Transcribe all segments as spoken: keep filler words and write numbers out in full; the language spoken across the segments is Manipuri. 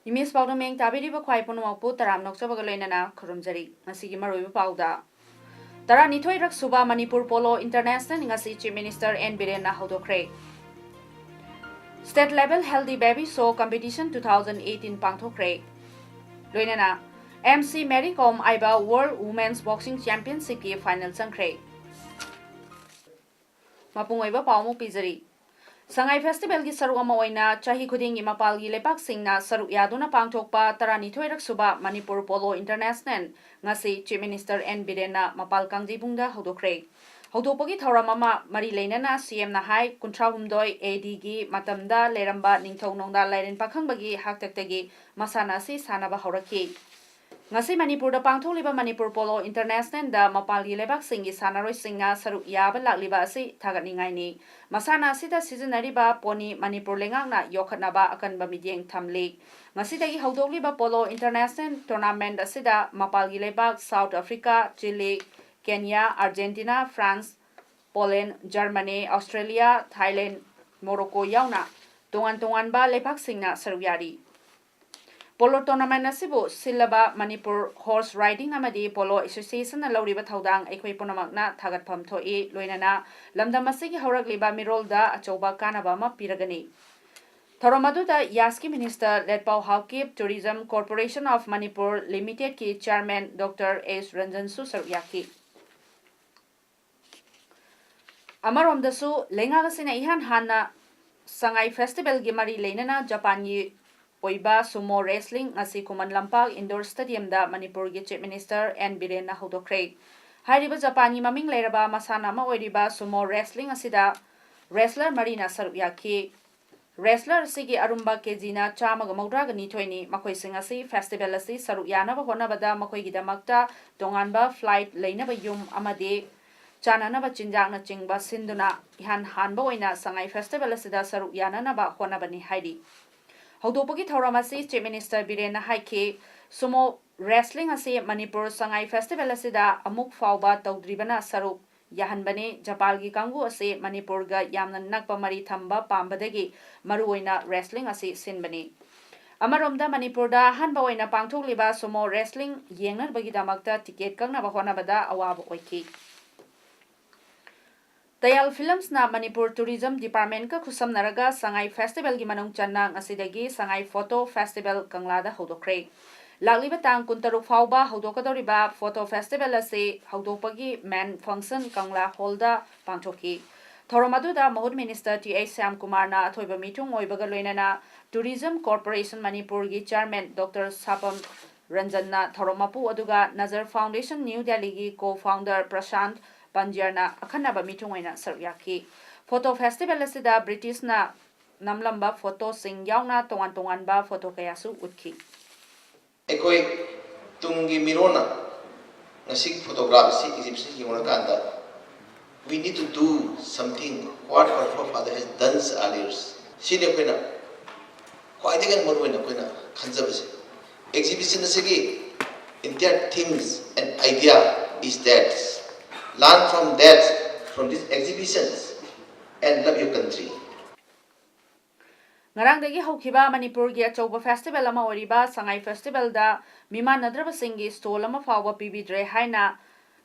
ꯏꯃꯦꯖ ꯄꯥꯎꯗꯝ ꯃꯌꯦꯡ ꯇꯥꯕꯤꯔꯤꯕ ꯈ꯭ꯋꯥꯏ ꯄꯨꯝꯅꯃꯛꯄꯨ ꯇꯔꯥꯝꯅ ꯑꯣꯛꯆꯕꯒ ꯂꯣꯏꯅꯅ ꯈꯨꯔꯨꯝꯖꯔꯤ꯫ ꯉꯁꯤꯒꯤ ꯃꯔꯨꯑꯣꯏꯕ ꯄꯥꯎꯗ, ꯇꯔꯥꯅꯤꯊꯣꯏꯔꯛ ꯁꯨꯕ ꯃꯅꯤꯄꯨꯔ ꯄꯣꯂꯣ ꯏꯟꯇꯔꯅꯦꯁꯅꯦꯜ ꯉꯁꯤ ꯆꯤꯐ ꯃꯤꯅꯤꯁꯇꯔ ꯑꯦꯟ ꯕꯤꯔꯦꯟꯅ ꯍꯧꯗꯣꯛꯈ꯭ꯔꯦ꯫ ꯁ꯭ꯇꯦꯠ ꯂꯦꯚꯦꯜ ꯍꯦꯜꯗꯤ baby show competition two thousand eighteen ꯄꯥꯡꯊꯣꯛꯈ꯭ꯔꯦ꯫ ꯂꯣꯏꯅꯅ ꯑꯦꯝ ꯁꯤ ꯃꯦꯔꯤ ꯀꯣꯝ ꯍꯥꯏꯕ ꯋꯥꯔꯜ ꯋꯨꯃꯦꯟꯁ ꯕꯣꯛꯁꯤꯡ ꯆꯦꯝꯄꯤꯌꯟꯁꯤꯞꯀꯤ ꯐꯥꯏꯅꯦꯜ ꯆꯪꯈ꯭ꯔꯦ꯫ ꯃꯄꯨꯡ ꯑꯣꯏꯕ ꯄꯥꯎ ꯑꯃꯨꯛ ꯄꯤꯖꯔꯤ꯫ ꯁꯉꯥꯏ ꯐꯦꯁꯇꯤꯚꯦꯜꯒꯤ ꯁꯔꯨꯛ ꯑꯃ ꯑꯣꯏꯅ ꯆꯍꯤ ꯈꯨꯗꯤꯡꯒꯤ ꯃꯄꯥꯜꯒꯤ ꯂꯩꯕꯥꯛꯁꯤꯡꯅ ꯁꯔꯨꯛ ꯌꯥꯗꯨꯅ ꯄꯥꯡꯊꯣꯛꯄ ꯇꯔꯥꯅꯤꯊꯣꯏꯔꯛ ꯁꯨꯕ ꯃꯅꯤꯄꯨꯔ ꯄꯣꯂꯣ ꯏꯟꯇꯔꯅꯦꯁꯅꯦꯜ ꯉꯁꯤ ꯆꯤꯐ ꯃꯤꯅꯤꯁꯇꯔ ꯑꯦꯟ ꯕꯤꯔꯦꯟꯅ ꯃꯄꯥꯜ ꯀꯥꯡꯖꯩꯕꯨꯡꯗ ꯍꯧꯗꯣꯛꯈ꯭ꯔꯦ꯫ ꯍꯧꯗꯣꯛꯄꯒꯤ ꯊꯧꯔꯝ ꯑꯃ ꯃꯔꯤ ꯂꯩꯅꯅ ꯁꯤ ꯑꯦꯝꯅ ꯍꯥꯏ, ꯀꯨꯟꯊ꯭ꯔꯥꯍꯨꯝꯗꯣꯏ ꯑꯦ ꯗꯤꯒꯤ ꯃꯇꯝꯗ ꯂꯩꯔꯝꯕ ꯅꯤꯡꯊꯧ ꯅꯣꯡꯗꯥ ꯂꯥꯏꯔꯦꯟ ꯄꯥꯈꯪꯕꯒꯤ ꯍꯥꯛꯇꯛꯇꯒꯤ ꯃꯁꯥꯟꯅ ꯑꯁꯤ ꯁꯥꯟꯅꯕ ꯍꯧꯔꯛꯈꯤ꯫ ꯉꯁꯤ ꯃꯅꯤꯄꯨꯔꯗ ꯄꯥꯡꯊꯣꯛꯂꯤꯕ ꯃꯅꯤꯄꯨꯔ ꯄꯣꯂꯣ ꯏꯟꯇꯔꯅꯦꯁꯅꯦꯜꯗ ꯃꯄꯥꯟꯒꯤ ꯂꯩꯕꯥꯛꯁꯤꯡꯒꯤ ꯁꯥꯟꯅꯔꯣꯏꯁꯤꯡꯅ ꯁꯔꯨꯛ ꯌꯥꯕ ꯂꯥꯛꯂꯤꯕ ꯑꯁꯤ ꯊꯥꯒꯠꯅꯤꯡꯉꯥꯏꯅꯤ꯫ ꯃꯁꯥꯟꯅ ꯑꯁꯤꯗ ꯁꯤꯖꯤꯟꯅꯔꯤꯕ ꯄꯣꯅꯤ ꯃꯅꯤꯄꯨꯔ ꯂꯩꯉꯥꯛꯅ ꯌꯣꯛꯈꯠꯅꯕ ꯑꯀꯟꯕ ꯃꯤꯠꯌꯦꯡ ꯊꯝꯂꯤ꯫ ꯉꯁꯤꯗꯒꯤ ꯍꯧꯗꯣꯛꯂꯤꯕ ꯄꯣꯂꯣ ꯏꯟꯇꯔꯅꯦꯁꯅꯦꯜ ꯇꯣꯔꯅꯥꯃꯦꯟꯠ ꯑꯁꯤꯗ ꯃꯄꯥꯜꯒꯤ ꯂꯩꯕꯥꯛ South Africa, chilli, Kenya, Argentina, France, Poland, Germany, Australia, Thailand, Morocco ꯌꯥꯎꯅ ꯇꯣꯉꯥꯟ ꯇꯣꯉꯥꯟꯕ ꯂꯩꯕꯥꯛꯁꯤꯡꯅ ꯁꯔꯨꯛ ꯌꯥꯔꯤ꯫ ꯄꯣꯂꯣ ꯇꯣꯔꯅꯥꯃꯦꯟꯠ ꯑꯁꯤꯕꯨ ꯁꯤꯜꯂꯕ ꯃꯅꯤꯄꯨꯔ ꯍꯣꯔꯁ ꯔꯥꯏꯗꯤꯡ ꯑꯃꯗꯤ ꯄꯣꯂꯣ ꯑꯦꯁꯣꯁꯤꯌꯦꯁꯟꯅ ꯂꯧꯔꯤꯕ ꯊꯧꯗꯥꯡ ꯑꯩꯈꯣꯏ ꯄꯨꯝꯅꯃꯛꯅ ꯊꯥꯒꯠꯐꯝ ꯊꯣꯛꯏ, ꯂꯣꯏꯅꯅ ꯂꯝꯗꯝ ꯑꯁꯤꯒꯤ ꯍꯧꯔꯛꯂꯤꯕ ꯃꯤꯔꯣꯜꯗ ꯑꯆꯧꯕ ꯀꯥꯟꯅꯕ ꯑꯃ ꯄꯤꯔꯒꯅꯤ꯫ ꯊꯧꯔꯝ ꯑꯗꯨꯗ ꯌꯥꯁꯀꯤ minister Letpao Haokip, tourism corporation of Manipur ꯂꯤꯃꯤꯇꯦꯗꯀꯤ ꯆꯤꯌꯔꯃꯦꯟ ꯗꯣꯛꯇꯔ ꯑꯦꯁ ꯔꯟꯖꯟꯁꯨ ꯁꯔꯨꯛ ꯌꯥꯈꯤ꯫ ꯑꯃꯔꯣꯝꯗꯁꯨ, ꯂꯩꯉꯥꯛ ꯑꯁꯤꯅ ꯏꯍꯥꯟ ꯍꯥꯟꯅ ꯁꯉꯥꯏ ꯐꯦꯁꯇꯤꯚꯦꯜꯒꯤ ꯃꯔꯤ ꯂꯩꯅꯅ ꯖꯄꯥꯟꯒꯤ ꯑꯣꯏꯕ ꯁꯨꯃꯣ ꯔꯦꯁꯂꯤꯡ ꯉꯁꯤ ꯈꯨꯃꯟ ꯂꯝꯄꯥꯛ ꯏꯟꯗꯣꯔ ꯁ꯭ꯇꯦꯗꯤꯌꯝꯗ ꯃꯅꯤꯄꯨꯔꯒꯤ ꯆꯤꯐ ꯃꯤꯅꯤꯁꯇꯔ ꯑꯦꯟ ꯕꯤꯔꯦꯟꯅ ꯍꯧꯗꯣꯛꯈ꯭ꯔꯦ꯫ ꯍꯥꯏꯔꯤꯕ ꯖꯄꯥꯟꯒꯤ ꯃꯃꯤꯡ ꯂꯩꯔꯕ ꯃꯁꯥꯟꯅ ꯑꯃ ꯑꯣꯏꯔꯤꯕ ꯁꯨꯃꯣ ꯔꯦꯁꯂꯤꯡ ꯑꯁꯤꯗ ꯔꯦꯁꯂꯔ ꯃꯔꯤꯅ ꯁꯔꯨꯛ ꯌꯥꯈꯤ꯫ Wrestler ꯑꯁꯤꯒꯤ ꯑꯔꯨꯝꯕ ꯀꯦꯖꯤꯅ ꯆꯥꯝꯃꯒ ꯃꯧꯗ꯭ꯔꯥꯒ ꯅꯤꯊꯣꯏꯅꯤ꯫ ꯃꯈꯣꯏꯁꯤꯡ ꯑꯁꯤ festival ꯑꯁꯤ ꯁꯔꯨꯛ ꯌꯥꯅꯕ ꯍꯣꯠꯅꯕꯗ ꯃꯈꯣꯏꯒꯤꯗꯃꯛꯇ ꯇꯣꯉꯥꯟꯕ flight ꯂꯩꯅꯕ ꯌꯨꯝ ꯑꯃꯗꯤ ꯆꯥꯅꯅꯕ ꯆꯤꯟꯖꯥꯛꯅꯆꯤꯡꯕ ꯁꯤꯟꯗꯨꯅ ꯏꯍꯥꯟ ꯍꯥꯟꯕ ꯑꯣꯏꯅ ꯁꯉꯥꯏ festival ꯑꯁꯤꯗ ꯁꯔꯨꯛ ꯌꯥꯅꯅꯕ ꯍꯣꯠꯅꯕꯅꯤ ꯍꯥꯏꯔꯤ꯫ ꯍꯧꯗꯣꯛꯄꯒꯤ ꯊꯧꯔꯝ ꯑꯁꯤ Chief Minister ꯕꯤꯔꯦꯟꯅ ꯍꯥꯏꯈꯤ꯫ Sumo wrestling ꯑꯁꯤ ꯃꯅꯤꯄꯨꯔ ꯁꯉꯥꯏ festival ꯑꯁꯤꯗ ꯑꯃꯨꯛ ꯐꯥꯎꯕ ꯇꯧꯗ꯭ꯔꯤꯕꯅ ꯁꯔꯨꯛ ꯌꯥꯍꯟꯕꯅꯤ꯫ ꯖꯄꯥꯟꯒꯤ ꯀꯥꯡꯕꯨ ꯑꯁꯤ ꯃꯅꯤꯄꯨꯔꯒ ꯌꯥꯝꯅ ꯅꯛꯄ ꯃꯔꯤ ꯊꯝꯕ ꯄꯥꯝꯕꯗꯒꯤ ꯃꯔꯨꯑꯣꯏꯅ wrestling ꯑꯁꯤ ꯁꯤꯟꯕꯅꯤ꯫ ꯑꯃꯔꯣꯝꯗ ꯃꯅꯤꯄꯨꯔꯗ ꯑꯍꯥꯟꯕ ꯑꯣꯏꯅ ꯄꯥꯡꯊꯣꯛꯂꯤꯕ sumo wrestling ꯌꯦꯡꯅꯕꯒꯤꯗꯃꯛꯇ ticket ꯀꯛꯅꯕ ꯍꯣꯠꯅꯕꯗ ꯑꯋꯥꯕ ꯑꯣꯏꯈꯤ꯫ ꯇꯌꯥꯜ Filmsꯅ ꯃꯅꯤꯄꯨꯔ Tourism Departmentꯀ ꯈꯨꯠꯁꯝꯅꯔꯒ ꯁꯉꯥꯏ festivalꯒꯤ ꯃꯅꯨꯡ ꯆꯟꯅ ꯉꯁꯤꯗꯒꯤ ꯁꯉꯥꯏ Photo Festival ꯀꯪꯂꯥꯗ ꯍꯧꯗꯣꯛꯈ꯭ꯔꯦ꯫ ꯂꯥꯛꯂꯤꯕ ꯇꯥꯡ ꯀꯨꯟꯇꯔꯨꯛ ꯐꯥꯎꯕ ꯍꯧꯗꯣꯛꯀꯗꯧꯔꯤꯕ Photo Festival ꯑꯁꯤ ꯍꯧꯗꯣꯛꯄꯒꯤ main function ꯀꯪꯂꯥ hallꯗ ꯄꯥꯡꯊꯣꯛꯈꯤ꯫ ꯊꯧꯔꯝ ꯑꯗꯨꯗ ꯃꯍꯨꯠ Minister ꯇꯤ ꯑꯩꯆ ꯁ꯭ꯌꯥꯝꯀꯨꯃꯥꯔꯅ ꯑꯊꯣꯏꯕ ꯃꯤꯊꯨꯡ ꯑꯣꯏꯕꯒ ꯂꯣꯏꯅꯅ Tourism Corporation ꯃꯅꯤꯄꯨꯔꯒꯤ Chairman Doctor ꯁꯥꯄꯝ ꯔꯟꯖꯟꯅ ꯊꯧꯔꯝ ꯃꯄꯨ ꯑꯗꯨꯒ Nazar Foundation New Delhiꯒꯤ co-founder ꯄ꯭ꯔꯁꯥꯟꯠ ꯄꯟꯖꯤꯌꯔꯅ ꯑꯈꯟꯅꯕ ꯃꯤꯊꯨꯡ ꯑꯣꯏꯅ ꯁꯔꯨꯛ ꯌꯥꯈꯤ꯫ Photo Festival ꯑꯁꯤꯗ Britishꯅ ꯅꯝꯂꯝꯕ photoꯁꯤꯡ ꯌꯥꯎꯅ ꯇꯣꯉꯥꯟ ꯇꯣꯉꯥꯟꯕ photo ꯀꯌꯥꯁꯨ ꯎꯠꯈꯤ꯫ ꯑꯩꯈꯣꯏ ꯇꯨꯡꯒꯤ ꯃꯤꯔꯣꯟꯅ ꯉꯁꯤꯒꯤ photograph ꯑꯁꯤ exhibition ꯌꯦꯡꯂꯀꯥꯟꯗ, we need to do something what our forefather has done earlier. ꯁꯤꯅꯤ ꯑꯩꯈꯣꯏꯅ ꯈ꯭ꯋꯥꯏꯗꯒꯤ ꯃꯔꯨ ꯑꯣꯏꯅ ꯑꯩꯈꯣꯏꯅ ꯈꯟꯖꯕꯁꯦ꯫ Exhibition ꯑꯁꯤꯒꯤ entire themes and idea is that learn from that, from these exhibitions and love your country. ꯉꯔꯥꯡꯗꯒꯤ ꯍꯧꯈꯤꯕ ꯃꯅꯤꯄꯨꯔꯒꯤ ꯑꯆꯧꯕ festival ꯑꯃ ꯑꯣꯏꯔꯤꯕ ꯁꯉꯥꯏ festivalꯗ ꯃꯤꯃꯥꯟꯅꯗ꯭ꯔꯕꯁꯤꯡꯒꯤ stall ꯑꯃ ꯐꯥꯎꯕ ꯄꯤꯕꯤꯗ꯭ꯔꯦ ꯍꯥꯏꯅ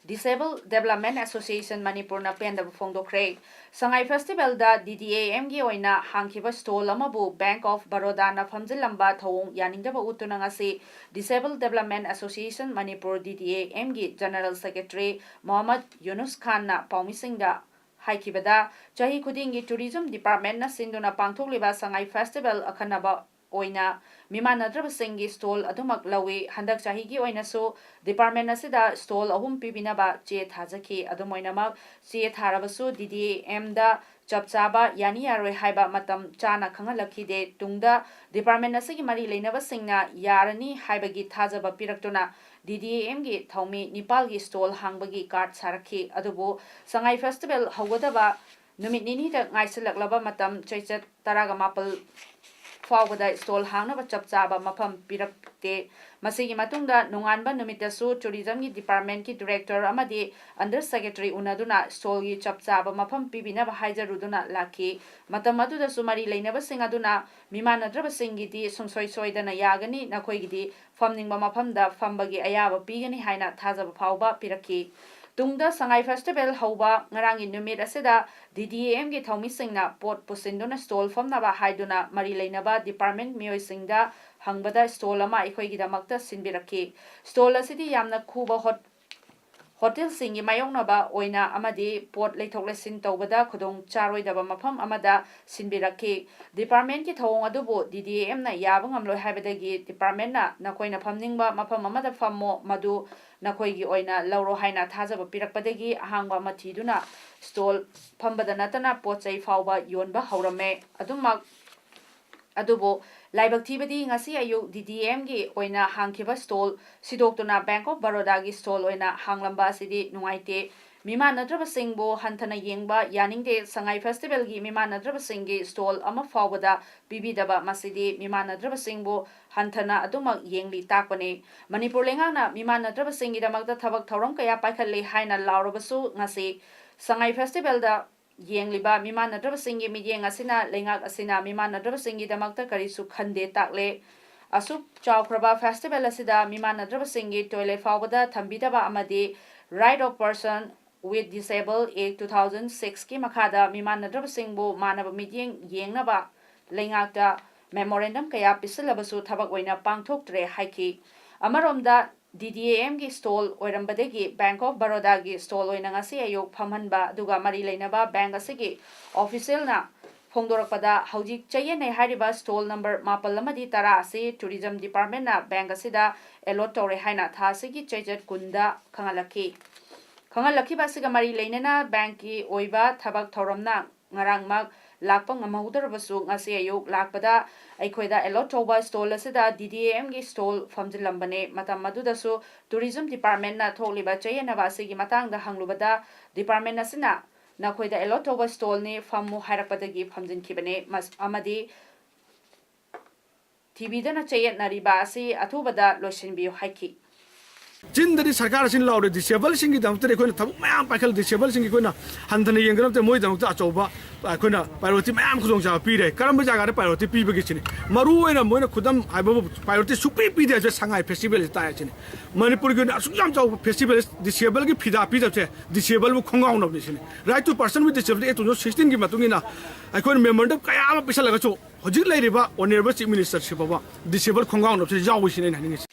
Disabled Development Association ꯃꯅꯤꯄꯨꯔꯅ ꯄꯦꯟꯗꯕ ꯐꯣꯡꯗꯣꯛꯈ꯭ꯔꯦ꯫ ꯁꯉꯥꯏ festivalꯗ ꯗꯤ ꯗꯤ ꯑꯦ ꯑꯦꯝꯒꯤ ꯑꯣꯏꯅ ꯍꯥꯡꯈꯤꯕ stall ꯑꯃꯕꯨ Bank of Barodaꯅ ꯐꯝꯖꯤꯜꯂꯝꯕ ꯊꯧꯑꯣꯡ ꯌꯥꯅꯤꯡꯗꯕ ꯎꯠꯇꯨꯅ ꯉꯁꯤ Disabled Development Association ꯃꯅꯤꯄꯨꯔ ꯗꯤ ꯗꯤ ꯑꯦ ꯑꯦꯝꯒꯤ General Secretary ꯃꯣꯍꯝꯃꯗ ꯌꯨꯅꯨꯁ ꯈꯥꯟꯅ ꯄꯥꯎꯃꯤꯁꯤꯡꯗ ꯍꯥꯏꯈꯤꯕꯗ, ꯆꯍꯤ ꯈꯨꯗꯤꯡꯒꯤ Tourism Departmentꯅ ꯁꯤꯟꯗꯨꯅ ꯄꯥꯡꯊꯣꯛꯂꯤꯕ ꯁꯉꯥꯏ festival ꯑꯈꯟꯅꯕ ꯑꯣꯏꯅ ꯃꯤꯃꯥꯟꯅꯗ꯭ꯔꯕꯁꯤꯡꯒꯤ stall ꯑꯗꯨꯃꯛ ꯂꯧꯏ꯫ ꯍꯟꯗꯛ ꯆꯍꯤꯒꯤ ꯑꯣꯏꯅꯁꯨ department ꯑꯁꯤꯗ stall ꯑꯍꯨꯝ ꯄꯤꯕꯤꯅꯕ ꯆꯦ ꯊꯥꯖꯈꯤ꯫ ꯑꯗꯨꯝ ꯑꯣꯏꯅꯃꯛ, ꯆꯦ ꯊꯥꯔꯕꯁꯨ D D A M ꯗ ꯆꯞ ꯆꯥꯕ ꯌꯥꯅꯤ ꯌꯥꯔꯣꯏ ꯍꯥꯏꯕ ꯃꯇꯝ ꯆꯥꯅ ꯈꯪꯍꯜꯂꯛꯈꯤꯗꯦ꯫ ꯇꯨꯡꯗ department ꯑꯁꯤꯒꯤ ꯃꯔꯤ ꯂꯩꯅꯕꯁꯤꯡꯅ ꯌꯥꯔꯅꯤ ꯍꯥꯏꯕꯒꯤ ꯊꯥꯖꯕ ꯄꯤꯔꯛꯇꯨꯅ D D A M ꯒꯤ ꯊꯧꯃꯤ ꯅꯤꯄꯥꯜꯒꯤ stall ꯍꯥꯡꯕꯒꯤ card ꯁꯥꯔꯛꯈꯤ꯫ ꯑꯗꯨꯕꯨ ꯁꯉꯥꯏ festival ꯍꯧꯒꯗꯕ ꯅꯨꯃꯤꯠ ꯅꯤꯅꯤꯗ ꯉꯥꯏꯁꯤꯜꯂꯛꯂꯕ ꯃꯇꯝ, ꯆꯩꯆꯠ ꯇꯔꯥꯒ ꯃꯥꯄꯜ ꯐꯥꯎꯕꯗ stall ꯍꯥꯡꯅꯕ ꯆꯞ ꯆꯥꯕ ꯃꯐꯝ ꯄꯤꯔꯛꯇꯦ꯫ ꯃꯁꯤꯒꯤ ꯃꯇꯨꯡꯗ ꯅꯣꯡꯉꯥꯟꯕ ꯅꯨꯃꯤꯠꯇꯁꯨ tourism ꯒꯤ department ꯀꯤ director ꯑꯃꯗꯤ under secretary ꯎꯅꯗꯨꯅ stall ꯒꯤ ꯆꯞ ꯆꯥꯕ ꯃꯐꯝ ꯄꯤꯕꯤꯅꯕ ꯍꯥꯏꯖꯔꯨꯗꯨꯅ ꯂꯥꯛꯈꯤ꯫ ꯃꯇꯝ ꯑꯗꯨꯗꯁꯨ ꯃꯔꯤ ꯂꯩꯅꯕꯁꯤꯡ ꯑꯗꯨꯅ ꯃꯤꯃꯥꯟꯅꯗ꯭ꯔꯕꯁꯤꯡꯒꯤꯗꯤ ꯁꯨꯡꯁꯣꯏ ꯁꯣꯏꯗꯅ ꯌꯥꯒꯅꯤ, ꯅꯈꯣꯏꯒꯤꯗꯤ ꯐꯝꯅꯤꯡꯕ ꯃꯐꯝꯗ ꯐꯝꯕꯒꯤ ꯑꯌꯥꯕ ꯄꯤꯒꯅꯤ ꯍꯥꯏꯅ ꯊꯥꯖꯕ ꯐꯥꯎꯕ ꯄꯤꯔꯛꯈꯤ꯫ ꯇꯨꯡꯗ ꯁꯉꯥꯏ festival ꯍꯧꯕ ꯉꯔꯥꯡꯒꯤ ꯅꯨꯃꯤꯠ ꯑꯁꯤꯗ D D A M ꯒꯤ ꯊꯧꯃꯤꯁꯤꯡꯅ ꯄꯣꯠ ꯄꯨꯁꯤꯟꯗꯨꯅ stall ꯐꯝꯅꯕ ꯍꯥꯏꯗꯨꯅ ꯃꯔꯤ ꯂꯩꯅꯕ department ꯃꯤꯑꯣꯏꯁꯤꯡꯗ ꯍꯪꯕꯗ stall ꯑꯃ ꯑꯩꯈꯣꯏꯒꯤꯗꯃꯛꯇ ꯁꯤꯟꯕꯤꯔꯛꯈꯤ꯫ Stall ꯑꯁꯤꯗꯤ ꯌꯥꯝꯅ ꯈꯨꯕ ꯍꯣꯠ-, hotel ꯁꯤꯡꯒꯤ ꯃꯥꯌꯣꯛꯅꯕ ꯑꯣꯏꯅ ꯑꯃꯗꯤ ꯄꯣꯠ ꯂꯩꯊꯣꯛ ꯂꯩꯁꯤꯟ ꯇꯧꯕꯗ ꯈꯨꯗꯣꯡ ꯆꯥꯔꯣꯏꯗꯕ ꯃꯐꯝ ꯑꯃꯗ ꯁꯤꯟꯕꯤꯔꯛꯈꯤ꯫ Department ꯀꯤ ꯊꯧꯑꯣꯡ ꯑꯗꯨꯕꯨ D D A M ꯅ ꯌꯥꯕ ꯉꯝꯂꯣꯏ ꯍꯥꯏꯕꯗꯒꯤ department ꯅ ꯅꯈꯣꯏꯅ ꯐꯝꯅꯤꯡꯕ ꯃꯐꯝ ꯑꯃꯗ ꯐꯝꯃꯣ, ꯃꯗꯨ ꯅꯈꯣꯏꯒꯤ ꯑꯣꯏꯅ ꯂꯧꯔꯣ ꯍꯥꯏꯅ ꯊꯥꯖꯕ ꯄꯤꯔꯛꯄꯗꯒꯤ ꯑꯍꯥꯡꯕ ꯑꯃ ꯊꯤꯗꯨꯅ stall ꯐꯝꯕꯗ ꯅꯠꯇꯅ ꯄꯣꯠ ꯆꯩ ꯐꯥꯎꯕ ꯌꯣꯟꯕ ꯍꯧꯔꯝꯃꯦ꯫ ꯑꯗꯨꯃꯛ ꯑꯗꯨꯕꯨ ꯂꯥꯏꯕꯛ ꯊꯤꯕꯗꯤ ꯉꯁꯤ ꯑꯌꯨꯛ D D M ꯒꯤ ꯑꯣꯏꯅ ꯍꯥꯡꯈꯤꯕ stall ꯁꯤꯗꯣꯛꯇꯨꯅ Bank of Baroda ꯒꯤ stall ꯑꯣꯏꯅ ꯍꯥꯡꯂꯝꯕ ꯑꯁꯤꯗꯤ ꯅꯨꯡꯉꯥꯏꯇꯦ꯫ ꯃꯤꯃꯥꯟꯅꯗ꯭ꯔꯕꯁꯤꯡꯕꯨ ꯍꯟꯊꯅ ꯌꯦꯡꯕ ꯌꯥꯅꯤꯡꯗꯦ꯫ ꯁꯉꯥꯏ festival ꯒꯤ ꯃꯤꯃꯥꯟꯅꯗ꯭ꯔꯕꯁꯤꯡꯒꯤ stall ꯑꯃ ꯐꯥꯎꯕꯗ ꯄꯤꯕꯤꯗꯕ ꯃꯁꯤꯗꯤ ꯃꯤꯃꯥꯟꯅꯗ꯭ꯔꯕꯁꯤꯡꯕꯨ ꯍꯟꯊꯅ ꯑꯗꯨꯃꯛ ꯌꯦꯡꯂꯤ ꯇꯥꯛꯄꯅꯤ꯫ ꯃꯅꯤꯄꯨꯔ ꯂꯩꯉꯥꯛꯅ ꯃꯤꯃꯥꯟꯅꯗ꯭ꯔꯕꯁꯤꯡꯒꯤꯗꯃꯛꯇ ꯊꯕꯛ ꯊꯧꯔꯝ ꯀꯌꯥ ꯄꯥꯏꯈꯠꯂꯤ ꯍꯥꯏꯅ ꯂꯥꯎꯔꯕꯁꯨ ꯉꯁꯤ ꯁꯉꯥꯏ festival ꯗ ꯌꯦꯡꯂꯤꯕ ꯃꯤꯃꯥꯟꯅꯗ꯭ꯔꯕꯁꯤꯡꯒꯤ ꯃꯤꯠꯌꯦꯡ ꯑꯁꯤꯅ ꯂꯩꯉꯥꯛ ꯑꯁꯤꯅ ꯃꯤꯃꯥꯟꯅꯗ꯭ꯔꯕꯁꯤꯡꯒꯤꯗꯃꯛꯇ ꯀꯔꯤꯁꯨ ꯈꯟꯗꯦ ꯇꯥꯛꯂꯦ꯫ ꯑꯁꯨꯛ ꯆꯥꯎꯈ꯭ꯔꯕ festival ꯑꯁꯤꯗ ꯃꯤꯃꯥꯟꯅꯗ꯭ꯔꯕꯁꯤꯡꯒꯤ toilet ꯐꯥꯎꯕꯗ ꯊꯝꯕꯤꯗꯕ ꯑꯃꯗꯤ Right of Person with Disable Act two thousand six ꯀꯤ ꯃꯈꯥꯗ ꯃꯤꯃꯥꯟꯅꯗ꯭ꯔꯕꯁꯤꯡꯕꯨ ꯃꯥꯟꯅꯕ ꯃꯤꯠꯌꯦꯡ ꯌꯦꯡꯅꯕ ꯂꯩꯉꯥꯛꯇ memorandum ꯀꯌꯥ ꯄꯤꯁꯤꯜꯂꯕꯁꯨ ꯊꯕꯛ ꯑꯣꯏꯅ ꯄꯥꯡꯊꯣꯛꯇ꯭ꯔꯦ ꯍꯥꯏꯈꯤ꯫ ꯑꯃꯔꯣꯝꯗ D D A M ꯒꯤ stall ꯑꯣꯏꯔꯝꯕꯗꯒꯤ Bank of Baroda ꯒꯤ stall ꯑꯣꯏꯅ ꯉꯁꯤ ꯑꯌꯨꯛ ꯐꯝꯍꯟꯕ ꯑꯗꯨꯒ ꯃꯔꯤ ꯂꯩꯅꯕ bank ꯑꯁꯤꯒꯤ official ꯅ ꯐꯣꯡꯗꯣꯔꯛꯄꯗ, ꯍꯧꯖꯤꯛ ꯆꯌꯦꯠꯅꯩ ꯍꯥꯏꯔꯤꯕ stall number ꯃꯥꯄꯜ ꯑꯃꯗꯤ ꯇꯔꯥ ꯑꯁꯤ Tourism Department ꯅ bank ꯑꯁꯤꯗ allot ꯇꯧꯔꯦ ꯍꯥꯏꯅ ꯊꯥ ꯑꯁꯤꯒꯤ ꯆꯩꯆꯠ ꯀꯨꯟꯗ ꯈꯪꯍꯜꯂꯛꯈꯤ꯫ ꯈꯪꯍꯜꯂꯛꯈꯤꯕ ꯑꯁꯤꯒ ꯃꯔꯤ ꯂꯩꯅꯅ bank ꯀꯤ ꯑꯣꯏꯕ ꯊꯕꯛ ꯊꯧꯔꯝꯅ ꯉꯔꯥꯡꯃꯛ ꯂꯥꯛꯄ ꯉꯝꯍꯧꯗ꯭ꯔꯕꯁꯨ, ꯉꯁꯤ ꯑꯌꯨꯛ ꯂꯥꯛꯄꯗ ꯑꯩꯈꯣꯏꯗ allot ꯇꯧꯕ stall ꯑꯁꯤꯗ D D A M ꯒꯤ stall ꯐꯝꯖꯤꯜꯂꯝꯕꯅꯦ꯫ ꯃꯇꯝ ꯑꯗꯨꯗꯁꯨ Tourism Department ꯅ ꯊꯣꯛꯂꯤꯕ ꯆꯌꯦꯠꯅꯕ ꯑꯁꯤꯒꯤ ꯃꯇꯥꯡꯗ ꯍꯪꯂꯨꯕꯗ, department ꯑꯁꯤꯅ "ꯅꯈꯣꯏꯗ allot ꯇꯧꯕ stall ꯅꯤ, ꯐꯝꯃꯨ" ꯍꯥꯏꯔꯛꯄꯗꯒꯤ ꯐꯝꯖꯤꯟꯈꯤꯕꯅꯦ꯫ ꯃꯁ-, ꯑꯃꯗꯤ ꯊꯤꯕꯤꯗꯅ ꯆꯌꯦꯠꯅꯔꯤꯕ ꯑꯁꯤ ꯑꯊꯨꯕꯗ ꯂꯣꯏꯁꯤꯟꯕꯤꯌꯨ ꯍꯥꯏꯈꯤ꯫ ꯆꯤꯟꯗꯗꯤ ꯁꯔꯀꯥꯔ ꯑꯁꯤꯅ ꯂꯥꯎꯔꯦ, disable ꯁꯤꯡꯒꯤꯗꯃꯛꯇꯗꯤ ꯑꯩꯈꯣꯏꯅ ꯊꯕꯛ ꯃꯌꯥꯝ ꯄꯥꯏꯈꯠꯂꯦ, disable ꯁꯤꯡꯒꯤ ꯑꯩꯈꯣꯏꯅ ꯍꯟꯊꯅ ꯌꯦꯡꯗꯅꯕ ꯃꯣꯏꯒꯤꯗꯃꯛꯇ ꯑꯆꯧꯕ ꯑꯩꯈꯣꯏꯅ priority ꯃꯌꯥꯝ ꯈꯨꯗꯣꯡꯆꯥꯕ ꯄꯤꯔꯦ꯫ ꯀꯔꯝꯕ ꯖꯒꯥꯗ priority ꯄꯤꯕꯒꯦ ꯁꯤꯅꯤ꯫ ꯃꯔꯨ ꯑꯣꯏꯅ ꯃꯣꯏꯅ ꯈꯨꯗꯝ ꯍꯥꯏꯕꯕꯨ priority ꯁꯨꯛꯄꯤ ꯄꯤꯗꯦ ꯍꯥꯏꯁꯦ ꯁꯉꯥꯏ festival ꯁꯤ ꯇꯥꯏ ꯁꯤꯅꯤ꯫ ꯃꯅꯤꯄꯨꯔꯒꯤ ꯑꯣꯏꯅ ꯑꯁꯨꯛ ꯌꯥꯝ ꯆꯥꯎꯕ festival, disable ꯒꯤ ꯐꯤꯗꯥ ꯄꯤꯗꯕꯁꯦ, disable ꯕꯨ ꯈꯣꯡꯒꯥꯎꯅꯕꯅꯤ ꯁꯤꯅꯤ꯫ Right to Person with Disability Act two thousand sixteen ꯒꯤ ꯃꯇꯨꯡ ꯏꯟꯅ ꯑꯩꯈꯣꯏꯅ memorandum ꯀꯌꯥ ꯑꯃ ꯄꯤꯁꯜꯂꯒꯁꯨ ꯍꯧꯖꯤꯛ ꯂꯩꯔꯤꯕ Honourable Chief Minister ꯁꯤ ꯐꯥꯎꯕ disable ꯈꯣꯡꯒꯥꯎꯅꯕꯁꯤ ꯌꯥꯎꯏ ꯁꯤꯅꯤ ꯑꯩꯅ ꯍꯥꯏꯅꯤꯡꯉꯤꯁꯦ꯫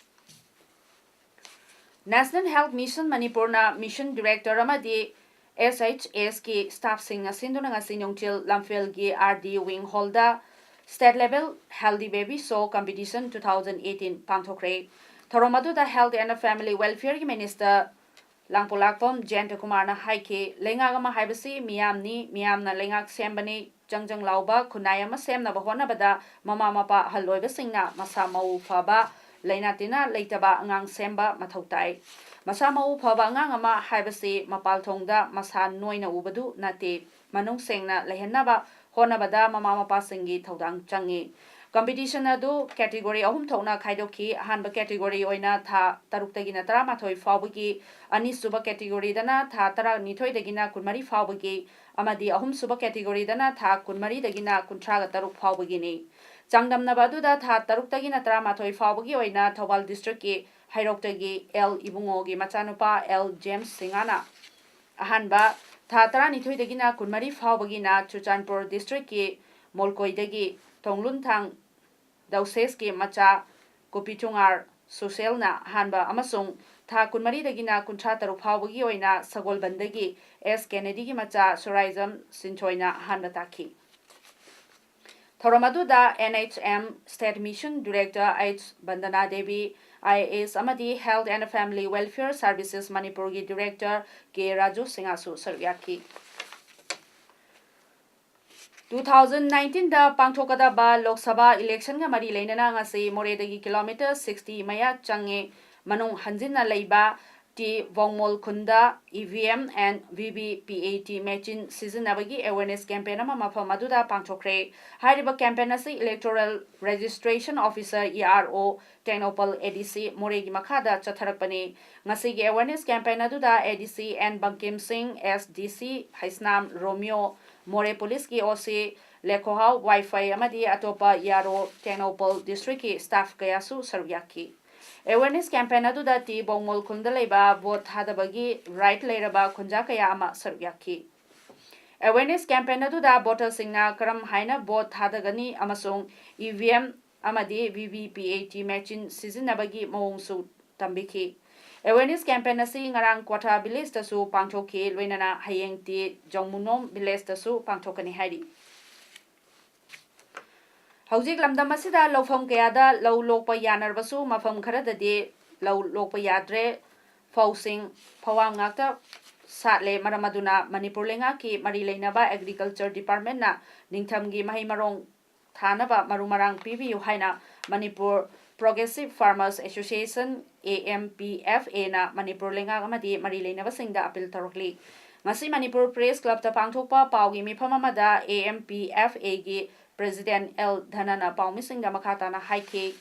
National Health Mission ꯃꯅꯤꯄꯨꯔꯅ mission director ꯑꯃꯗꯤ S H S ꯀꯤ staff ꯁꯤꯡꯅ ꯁꯤꯟꯗꯨꯅ ꯉꯁꯤ ꯅꯨꯡꯊꯤꯜ ꯂꯝꯐꯦꯜꯒꯤ R D Wing Hall ꯗ State Level Healthy Baby Show Competition two thousand eighteen ꯄꯥꯡꯊꯣꯛꯈ꯭ꯔꯦ꯫ ꯊꯧꯔꯝ ꯑꯗꯨꯗ Health and Family Welfare ꯒꯤ Minister ꯂꯥꯡꯄꯣꯛꯂꯥꯛꯄꯝ ꯖꯌꯟꯇ ꯀꯨꯃꯥꯔꯅ ꯍꯥꯏꯈꯤ, ꯂꯩꯉꯥꯛ ꯑꯃ ꯍꯥꯏꯕꯁꯤ ꯃꯤꯌꯥꯝꯅꯤ, ꯃꯤꯌꯥꯝꯅ ꯂꯩꯉꯥꯛ ꯁꯦꯝꯕꯅꯤ꯫ ꯆꯪꯖꯪ ꯂꯥꯎꯕ ꯈꯨꯟꯅꯥꯏ ꯑꯃ ꯁꯦꯝꯅꯕ ꯍꯣꯠꯅꯕꯗ ꯃꯃꯥ ꯃꯄꯥ ꯑꯍꯜ ꯑꯣꯏꯕꯁꯤꯡꯅ ꯃꯁꯥ ꯃꯎ ꯐꯕ, ꯂꯩꯅꯥ ꯇꯤꯟꯅꯥ ꯂꯩꯇꯕ ꯑꯉꯥꯡ ꯁꯦꯝꯕ ꯃꯊꯧ ꯇꯥꯏ꯫ ꯃꯁꯥ ꯃꯎ ꯐꯕ ꯑꯉꯥꯡ ꯑꯃ ꯍꯥꯏꯕꯁꯤ ꯃꯄꯥꯜ ꯊꯣꯡꯗ ꯃꯁꯥ ꯅꯣꯏꯅ ꯎꯕꯗꯨ ꯅꯠꯇꯦ꯫ ꯃꯅꯨꯡ ꯁꯦꯡꯅ ꯂꯩꯍꯟꯅꯕ ꯍꯣꯠꯅꯕꯗ ꯃꯃꯥ ꯃꯄꯥꯁꯤꯡꯒꯤ ꯊꯧꯗꯥꯡ ꯆꯪꯏ꯫ Competition ꯑꯗꯨ category ꯑꯍꯨꯝ ꯊꯣꯛꯅ ꯈꯥꯏꯗꯣꯛꯈꯤ꯫ ꯑꯍꯥꯟꯕ category ꯑꯣꯏꯅ ꯊꯥ ꯇꯔꯨꯛꯇꯒꯤꯅ ꯇꯔꯥꯃꯥꯊꯣꯏ ꯐꯥꯎꯕꯒꯤ, ꯑꯅꯤꯁꯨꯕ category ꯗꯅ ꯊꯥ ꯇꯔꯥꯅꯤꯊꯣꯏꯗꯒꯤꯅ ꯀꯨꯟꯃꯔꯤ ꯐꯥꯎꯕꯒꯤ, ꯑꯃꯗꯤ ꯑꯍꯨꯝꯁꯨꯕ category ꯗꯅ ꯊꯥ ꯀꯨꯟꯃꯔꯤꯗꯒꯤꯅ ꯀꯨꯟꯊ꯭ꯔꯥꯒ ꯇꯔꯨꯛ ꯐꯥꯎꯕꯒꯤꯅꯤ꯫ ꯆꯥꯡꯗꯝꯅꯕ ꯑꯗꯨꯗ ꯊꯥ ꯇꯔꯨꯛꯇꯒꯤꯅ ꯇꯔꯥꯃꯥꯊꯣꯏ ꯐꯥꯎꯕꯒꯤ ꯑꯣꯏꯅ ꯊꯧꯕꯥꯜ district ꯀꯤ ꯍꯩꯔꯣꯛꯇꯒꯤ L ꯏꯕꯨꯡꯉꯣꯒꯤ ꯃꯆꯥꯅꯨꯄꯥ L ꯖꯦꯝꯁ ꯁꯤꯡꯍꯅ ꯑꯍꯥꯟꯕ, ꯊꯥ ꯇꯔꯥꯅꯤꯊꯣꯏꯗꯒꯤꯅ ꯀꯨꯟꯃꯔꯤ ꯐꯥꯎꯕꯒꯤꯅ ꯆꯨꯔꯆꯥꯟꯄꯨꯔ district ꯀꯤ ꯃꯣꯜꯀꯣꯏꯗꯒꯤ ꯊꯣꯡꯂꯨꯟꯊꯥꯡ ꯗꯧꯁꯦꯁꯀꯤ ꯃꯆꯥ ꯀꯣꯄꯤꯊꯨꯉꯥꯔ ꯁꯨꯁꯦꯜꯅ ꯑꯍꯥꯟꯕ ꯑꯃꯁꯨꯡ ꯊꯥ ꯀꯨꯟꯃꯔꯤꯗꯒꯤꯅ ꯀꯨꯟꯊ꯭ꯔꯥ ꯇꯔꯨꯛ ꯐꯥꯎꯕꯒꯤ ꯑꯣꯏꯅ ꯁꯒꯣꯜꯕꯟꯗꯒꯤ S ꯀꯦꯅꯦꯗꯤꯒꯤ ꯃꯆꯥ ꯁꯣꯔꯥꯏꯖꯝ ꯁꯤꯟꯊꯣꯏꯅ ꯑꯍꯥꯟꯕ ꯇꯥꯈꯤ꯫ ꯊꯧꯔꯝ ꯑꯗꯨꯗ N H M State Mission Director H Vandana Devi, I A S ꯑꯃꯗꯤ Health and Family Welfare Services ꯃꯅꯤꯄꯨꯔꯒꯤ Director K ꯔꯥꯖꯨ ꯁꯤꯡꯍꯁꯨ ꯁꯔꯨꯛ ꯌꯥꯈꯤ꯫ Two thousand nineteen ꯗ ꯄꯥꯡꯊꯣꯛꯀꯗꯕ ꯂꯣꯛ ꯁꯚꯥ election ꯒ ꯃꯔꯤ ꯂꯩꯅꯅ ꯉꯁꯤ ꯃꯣꯔꯦꯗꯒꯤ kilometre sixty ꯃꯌꯥ ꯆꯪꯉꯦ ꯃꯅꯨꯡ ꯍꯟꯖꯤꯟꯅ ꯂꯩꯕ ꯇꯤ ꯕꯣꯡꯃꯣꯜ ꯈꯨꯟꯗ E V M and V V P A T machine ꯁꯤꯖꯤꯟꯅꯕꯒꯤ awareness campaign ꯑꯃ ꯃꯐꯝ ꯑꯗꯨꯗ ꯄꯥꯡꯊꯣꯛꯈ꯭ꯔꯦ꯫ ꯍꯥꯏꯔꯤꯕ campaign ꯑꯁꯤ Electoral Registration Officer, E R O, Tengnoupal A D C ꯃꯣꯔꯦꯒꯤ ꯃꯈꯥꯗ ꯆꯠꯊꯔꯛꯄꯅꯤ꯫ ꯉꯁꯤꯒꯤ awareness campaign ꯑꯗꯨꯗ A D C N Bangkim ꯁꯤꯡ, S D C ꯍꯩꯁꯅꯥꯝ ꯔꯣꯃꯤꯌꯣ, ꯃꯣꯔꯦ ꯄꯨꯂꯤꯁꯀꯤ O C ꯂꯦꯈꯣꯍꯥꯎ ꯋꯥꯏꯐꯩ ꯑꯃꯗꯤ ꯑꯇꯣꯞꯄ E R O Tengnoupal district ꯀꯤ staff ꯀꯌꯥꯁꯨ ꯁꯔꯨꯛ ꯌꯥꯈꯤ꯫ Awareness campaign ꯑꯗꯨꯗ ꯇꯤ ꯕꯣꯡꯃꯣꯜ ꯈꯨꯜꯗ ꯂꯩꯕ vote ꯊꯥꯗꯕꯒꯤ right ꯂꯩꯔꯕ ꯈꯨꯟꯖꯥ ꯀꯌꯥ ꯑꯃ ꯁꯔꯨꯛ ꯌꯥꯈꯤ꯫ Awareness campaign ꯑꯗꯨꯗ voter ꯁꯤꯡꯅ ꯀꯔꯝ ꯍꯥꯏꯅ vote ꯊꯥꯗꯒꯅꯤ ꯑꯃꯁꯨꯡ E V M ꯑꯃꯗꯤ V V P A T machine ꯁꯤꯖꯤꯟꯅꯕꯒꯤ ꯃꯑꯣꯡꯁꯨ ꯇꯝꯕꯤꯈꯤ꯫ Awareness campaign ꯑꯁꯤ ꯉꯔꯥꯡ ꯀ꯭ꯋꯥꯊꯥ village ꯇꯁꯨ ꯄꯥꯡꯊꯣꯛꯈꯤ, ꯂꯣꯏꯅꯅ ꯍꯌꯦꯡ ꯇꯤ ꯖꯧꯃꯨꯅꯣꯝ village ꯇꯁꯨ ꯄꯥꯡꯊꯣꯛꯀꯅꯤ ꯍꯥꯏꯔꯤ꯫ ꯍꯧꯖꯤꯛ ꯂꯝꯗꯝ ꯑꯁꯤꯗ ꯂꯧꯐꯝ ꯀꯌꯥꯗ ꯂꯧ ꯂꯣꯛꯄ ꯌꯥꯅꯔꯕꯁꯨ, ꯃꯐꯝ ꯈꯔꯗꯗꯤ ꯂꯧ ꯂꯣꯛꯄ ꯌꯥꯗ꯭ꯔꯦ꯫ ꯐꯧꯁꯤꯡ ꯐꯧꯍꯥꯝ ꯉꯥꯛꯇ ꯁꯥꯠꯂꯦ꯫ ꯃꯔꯝ ꯑꯗꯨꯅ ꯃꯅꯤꯄꯨꯔ ꯂꯩꯉꯥꯛꯀꯤ ꯃꯔꯤ ꯂꯩꯅꯕ Agriculture Department ꯅ ꯅꯤꯡꯊꯝꯒꯤ ꯃꯍꯩ ꯃꯔꯣꯡ ꯊꯥꯅꯕ ꯃꯔꯨ ꯃꯔꯥꯡ ꯄꯤꯕꯤꯌꯨ ꯍꯥꯏꯅ Manipur Progressive Farmers Association, A M P F A ꯅ ꯃꯅꯤꯄꯨꯔ ꯂꯩꯉꯥꯛ ꯑꯃꯗꯤ ꯃꯔꯤ ꯂꯩꯅꯕꯁꯤꯡꯗ appeal ꯇꯧꯔꯛꯂꯤ꯫ ꯉꯁꯤ ꯃꯅꯤꯄꯨꯔ Press Club ꯇ ꯄꯥꯡꯊꯣꯛꯄ ꯄꯥꯎꯒꯤ ꯃꯤꯐꯝ ꯑꯃꯗ A M P F A ꯒꯤ President L ꯙꯅꯅ ꯄꯥꯎꯃꯤꯁꯤꯡꯗ ꯃꯈꯥ ꯇꯥꯅ ꯍꯥꯏꯈꯤ꯫